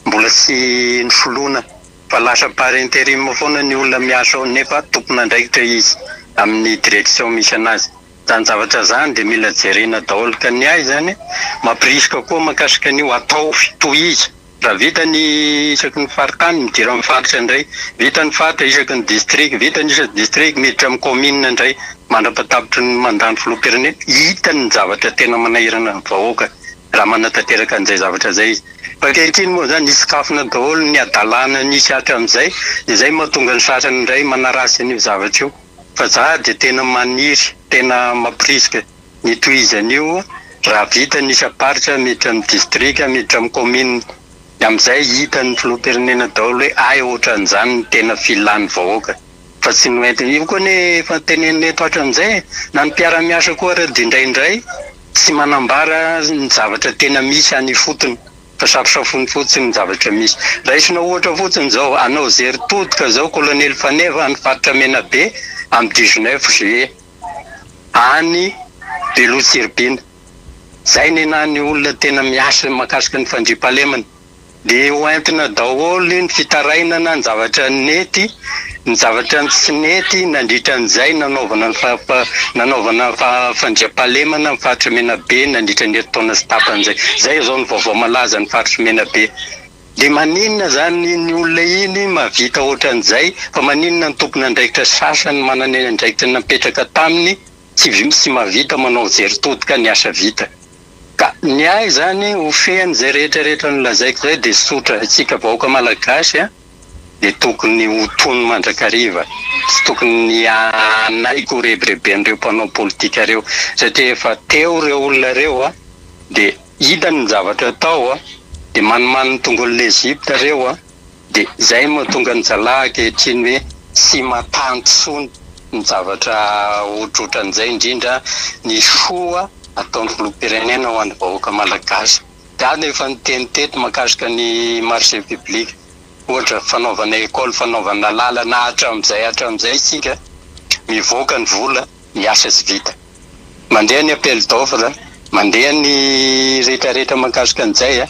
mbola tsy nosoloina fa lasa par interim foana ny olona miasa ao nefa tompon'andraikitra izy amin'ny direction misy anazy. Zany zavatra zany dia mila jerena daholo ka ny ahy zany mampirisika koa mahakasika an'io ataovy tohizo. Raha vita ny isaky ny faritany, midira amin'ny faritra indray, vita ny faritra isaky ny district, vita ny isaky district, miditra amin'ny commune indray, mandra-patapitry ny mandat ny filoham-pirenena, hitany ny zavatra tena manahirana ny vahoaka raha manatanteraka an'izay zavatra izay izy. Fa ankehitriny moa izany nisokafina daholo ny hadalana nisy hatramin'izay, dia izay mahatonga ny sasany indray manaratsy an'io zavatra io. Fa za dia tena maniry, tena mampirisika. Ny tohizan'io, raha vita ny isam-paritra, miditra amin'ny distrika, miditra amin'ny kaominina. Dia amin'izay hitan'ny filoham-pirenena daholo hoe hay ohatran'izany ny tena filan'ny vahoaka. Fa tsy ny hoentina. Io koa anie efa tenenina eto hatramin'izay e. Na ny mpiara-miasa koa ary dia indraindray tsy manambara ny zavatra tena misy any ifotony. Fa safosafoiny fotsiny ny zavatra misy. Raisina ohatra fotsiny izao, hanao jery todika izao Kolonely Faneva any faritra Menabe amin'ny 19 juillet. any Beloha Tsiribihina. Zay nenah ny olona tena miasa makasika ny fandriampahalemana. De ho entina daholo ny fitarainana ny zavatra nety, ny zavatra tsy nety nandritra an'izay nanaovana ny nanaovana fandriampahalemana ny faritra Menabe nandritra ny herintaona sy tapany zay. Zay zao ny vaovao malaza ny faritra Menabe. De maninona zany iny olona iny mahavita ohatran'izay fa maninona ny tompon'andraikitra sasany manana ny andraikitra napetraka taminy tsy tsy mahavita manao jery todika ny asa vita ka. Ny ahy izany ho fehiny izay rehetra rehetra nolazaiko izay dia tsotra, isika vahoaka malagasy dia tokony ho tony mandrakariva, tsy tokony hanaiky ho rebireben'ireo mpanao politika ireo satria efa teo ireo olona ireo dia hitany ny zavatra atao dia manimaniny tongolo l'Egypte ireo Dia izay no mahatonga ny zalahy ankehitriny hoe tsy matanty intsony ny zavatra ohatrohatran'izay, indrindra ny soa ataon'ny filoham-pirenena ho an'ny vahoaka malagasy. Dia aho efa niteny teto mahakasika ny marché public, ohatra fanaovana école, fanaovana lalana, hatramin'izay hatramin'izay isika mivoaka ny vola, ny asa tsy vita. Mandeha ny appel d'offre, mandeha ny rehetrarehetra mahakasika an'izay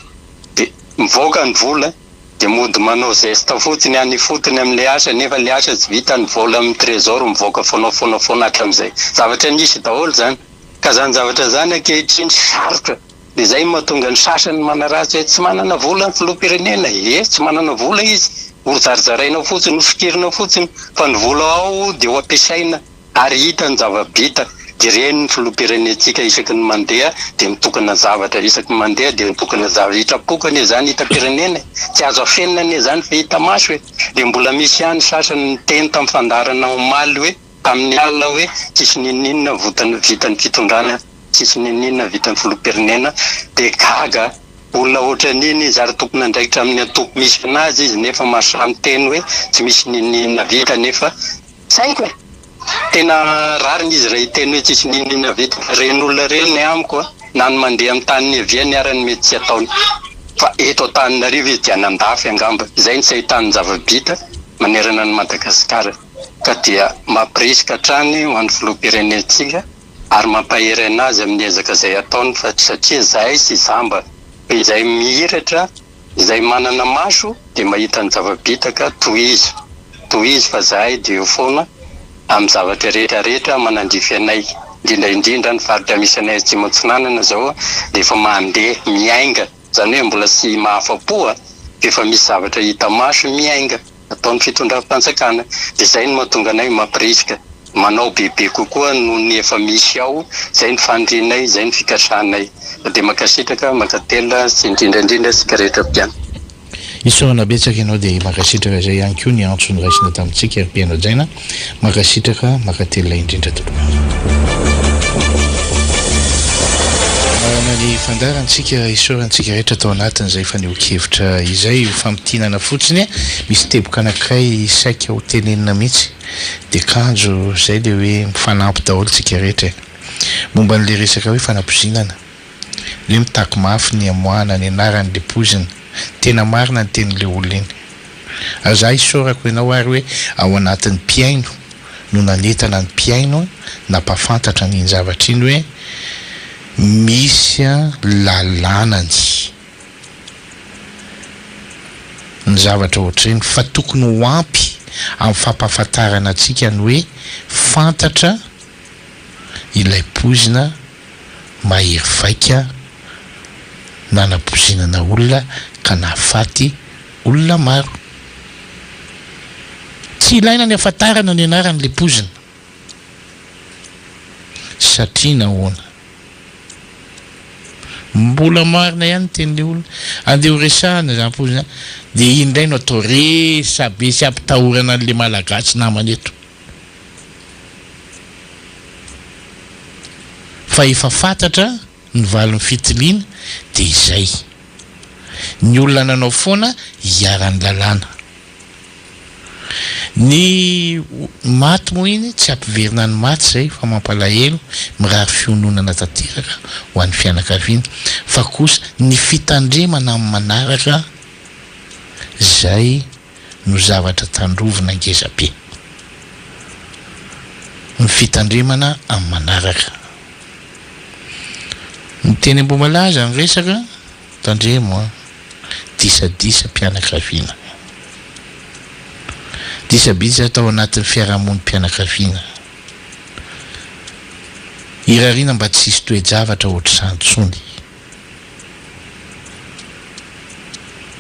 dia mivoaka ny vola. Dia mody manao geste fotsiny any ifotony amin'ilay asa nefa ilay asa tsy vita ny vola amin'ny trésor mivoaka foana foana foana hatramin'izay. Zavatra nisy daholo izany. Ka izany zavatra izany ankehitriny sarotra. Dia izay no mahatonga ny sasany manaratsy hoe tsy manana vola ny filoham-pirenena. Ie, tsy manana vola izy. Hozarizaraina fotsiny, hofikirina fotsiny fa ny vola ao dia ho ampiasaina. Ary hita ny zava-bita, dia ren'ny filoham-pirenentsika isaky ny mandeha dia mitokana zavatra, isaky ny mandeha dia mitokana zavatra. Hitrapoka anie izany hitam-pirenena e! Tsy azo afenina anie izany fa hita maso e! Dia mbola misy ihany sasany niteny tamin'ny fandaharana omaly hoe, tamin'ny alina hoe, tsisy n'inon'inona vitan'ny fitondrana, tsisy n'inon'inona vitan'ny filoham-pirenena, dia gaga olona ohatran'iny izy ary tompon'andraikitra amin'ny antoko misy an'azy izy nefa mahasahy miteny hoe tsy misy n'inon'inona vita nefa Tsy haiko e! Tena rariny izy raha hiteny hoe tsisy n'inon'inona vita fa ireny olona ireny ny amiko a, na ny mandeha amin'ny tany niaviany ara ny mety tsy ataony fa eto Antananarivo izy dia any andafy angamba, izay no tsy ahitany ny zava-bita manerana an'i Madagasikara ka dia mampirisika hatrany ho an'ny filoham-pirenentsika ary mampahery an'azy amin'ny ezaka izay ataony fa satria izahay tsy jamba fa izay mihiratra Izay manana maso dia mahita ny zava-bita ka tohizo, tohizo fa zahay dia eo foana amin'ny zavatra rehetra rehetra manandrify anay, indrindra indrindra ny faritra misy anay atsimo atsinanana zao dia efa mandeha, miainga, izany hoe mbola tsy mahafa-po fa efa misy zavatra hita maso miainga. ataon'ny fitondram-panjakana. Dia izay no mahatonga anay mampirisika manao bebe kokoa noho ny efa misy ao. Izay no fanirianay, izay no fikasanay. Dia mankasitraka, mankatelina sy indrindra indrindra isika rehetra mpianatra. Isaorana betsaka ianao dia mankasitraka izay ihany koa ny antso noraisina tamintsika ry mpihaino hajaina. Mankasitraka, mankatelina indrindra tompoko. Marina ny fandaharantsika, isaorantsika rehetra tao anatin'izay fanehoan-kevitra izay. Ho famintinana fotsiny, misy teboka anankiray saika ho tenenina mihitsy, dia kanjo izay ilay hoe mifanampy daholo tsika rehetra e. Momba an'ilay resaka hoe fanapoizinana. Ilay hoe mitaky mafy ny hamoahana ny anaran'ilay poizina. Tena marina ny tenin'ilay olona iny. Ary za isaorako ianao ary hoe ao anatin'ny mpihaino no nanentana ny mpihaino nampafantatra an'iny zavatra iny hoe misy lalànany ny zavatra ohatr'ireny fa tokony ho ampy amin'ny fampahafantarana antsika ny hoe fantatra ilay poizina mahery vaika nanapoizinana olona ka nahafaty olona maro. Tsy ilaina ny hafantarana ny anaran'ilay poizina. Satria nahoana? Mbola marina ihany ny tenin'ilay olona. Andeha ho resahana izany poizina izany, dia iny indray no atao resabe sy ampitahorana an'ilay Malagasy namana eto. Fa efa fantatra ny valin'ny fitiliana dia izay. Ny olona nanao foana iharan'ny lalàna. Ny maty moa iny tsy hampiverina ny maty izay fa mampalahelo, mirary fiononana tanteraka ho an'ny fianakaviana. Fa kosa ny fitandremana amin'ny manaraka izay no zavatra tandrovina ngeza be. Ny fitandremana amin'ny manaraka. Ny teny Ambohimalaza ny resaka, tandremo an! Disadisam-pianakaviana. Disadisa tao anatin'ny fiarahamonim-pianakaviana. Irariana mba tsy hisy toe-javatra ohatr'izany intsony.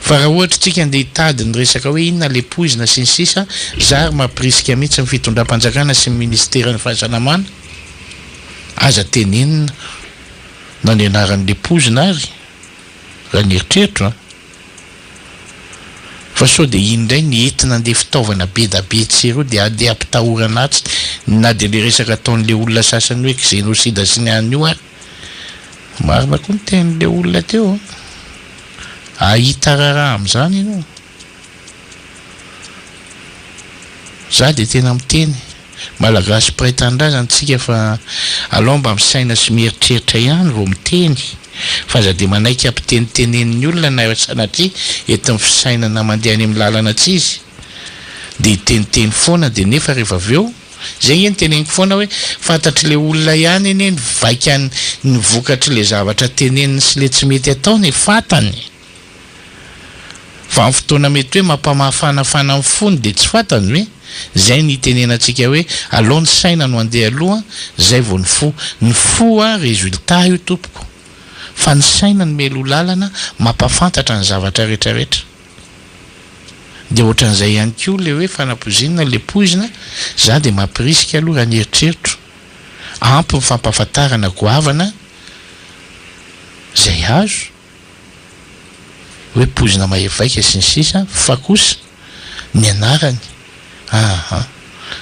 Fa raha ohatra tsika andeha hitady ny resaka hoe inona le poizina sy ny sisa, zary mampirisika mihitsy ny fitondram-panjakana sy ny ministeran'ny fahasalamana, aza tenenina. Na ny anaran'le poizina ary, raha ny eritreritro an. Fa sao dia iny indray ny entina andeha fitaovana be da be etsy sy eroa dia andeha ampitahorana atsy na dia le resaka ataon'le olona sasany hoe xenocide sy ny anona io ary. Marina koa ny tenin'le olona teo an. Hahita raharaha amin'izany ianao. Za dia tena miteny, Malagasy mpiray tanindrazana tsika fa alao mba misaina sy mieritreritra ihany vao miteny fa aza dia manaiky ampitenitenenin'ny olona na sanatria entin'ny fisainana mandeha any amin'ny lalana tsy izy dia hiteniteny foana dia nefa rehefa avy eo izay nge no teneniko foana hoe fantatr'ilay olona ihany anie ny vaikan'ny ny vokatr'ilay zavatra teneniny sy ilay tsy mety ataony e, fantany. Fa amin'ny fotoana mety hoe mampamafanafana ny fony dia tsy fantany ve? Izay ny itenenantsika hoe alao ny saina no andeha aloha zay vao ny fo. Ny fo a résultat io tompoko. Fa ny saina no mialoha lalana mampafantatra ny zavatra retraretra. Dia ohatran'izay ihany koa le hoe fanapoizinina le poizina, za dia mampirisika aloha raha ny eritreritro. Ampy ny fampahafantarana goavana izay azo. hoe poizina mahery vaika sy ny sisa fa kosa ny anarany aa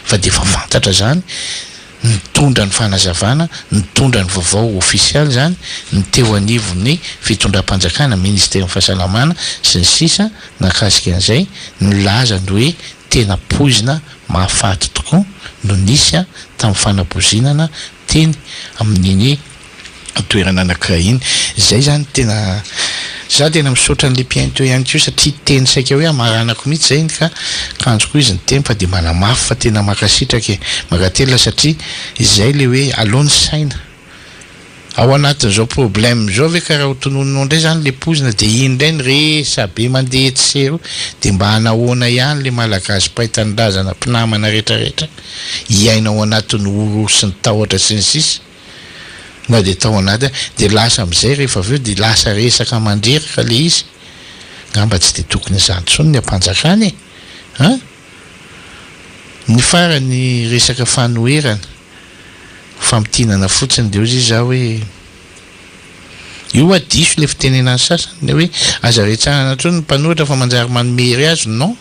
fa dia efa fantatra zany nitondra ny fanazavana nitondra ny vaovao ofisialy zany ny teo anivon'ny fitondram-panjakana ministeran'ny fahasalamana sy ny sisa nakasika an'izay nilaza ny hoe tena poizina mahafaty tokoa no nisy tamin'ny fanapoizinana teny amin'iny toerana anakiray iny. Zay zany tena za tena misaotra an'le mpihaino teo ihany koa satria teny saika hoe hamaranako mihitsy zay iny ka kanjo koa izy niteny fa dia manamafy fa tena mankasitraka e, mankatelina satria izay le hoe aleo ny saina ao anatin'izao problème izao ve ka raha ho tononinao indray zany le poizina dia iny indray ny resabe mandeha etsy sy eroa dia mba hanahoana ihany le malagasy mpiray tanindrazana mpinamana retraretra hiaina ao anatin'ny horohoro sy ny tahotra sy ny sisa. na dia tao anaty dia lasa amin'izay rehefa avy eo dia lasa resaka mandreraka ilay izy, ngamba tsy dia tokony izany intsony ny ampanjakana e! An! Ny farany resaka fanoherana, famintinana fotsiny dia hoy izy hoe io hoa diso ilay fitenenan'ny sasany ilay hoe aza retsahana intsony ny mpanohitra fa manjary manome hery azy, non!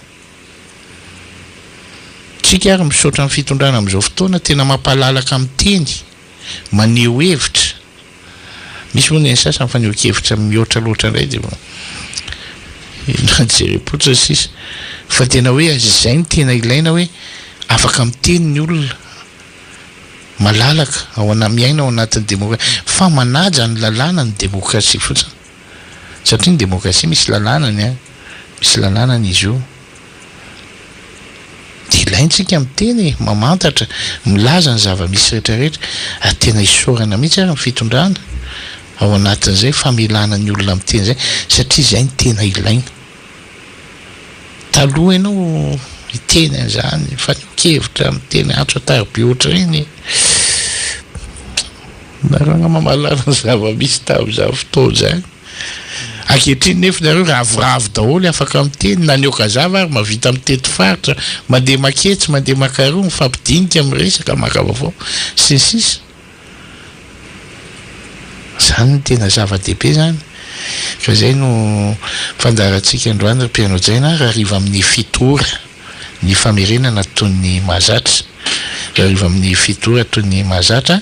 Tsika ary misaotra ny fitondrana amin'izao fotoana tena mampalalaka miteny, maneho hevitra. Misy moa ny an'ny sasany fanehoan-kevitra mihoatra loatra indray dia jerem-potsiny sisa. Fa tena hoe izay no tena ilaina hoe afaka miteny ny olona malalaka ao ana miaina ao anatin'ny demokrasia fa manaja ny lalàna ny demokrasia fotsiny. Satria ny demokrasia misy lalànany an, misy lalànany izy io. Dia ilaintsika miteny e, mamantatra, milaza ny zava-misy rehetra rehetra, ary tena isaorana mihitsy ary ny fitondrana ao anatin'izay famelana ny olona miteny izay, satria izay no tena ilaina. Taloha ianao hiteny an'izany, fanehoan-kevitra, miteny antso an-tariby ohatr'ireny, nareo angamba mahalala ny zava-misy tamin'izany fotoana izany. Ankehitriny nefa nareo ravoravo daholo afaka miteny, na ny Okazava ary mahavita mitety faritra, mandeha maketsy, mandeha makaroa, mifampidinika, miresaka, maka vaovao, sy ny sisa. Izany no tena zava-dehibe izany. Ka izay no fandaharantsika androany ry mpihaino hajaina, rahariva amin'ny fito ora ny famerenana toy ny mahazatra. Rahariva amin'ny fito ora toy ny mahazatra.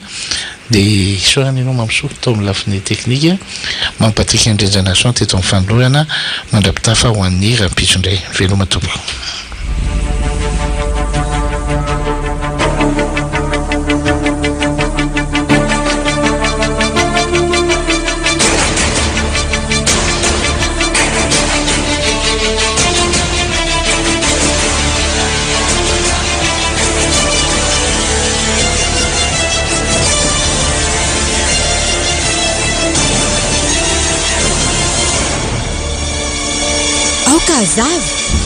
Dia isaorana ianao Mamisoa tao amin'ny lafiny teknika. Mamy Patrick Andrianjanaharisoa teto amin'ny fanolorana. Mandra-pitafa ho an'ny rahampitso indray. Veloma tompoko. Aoka hazava!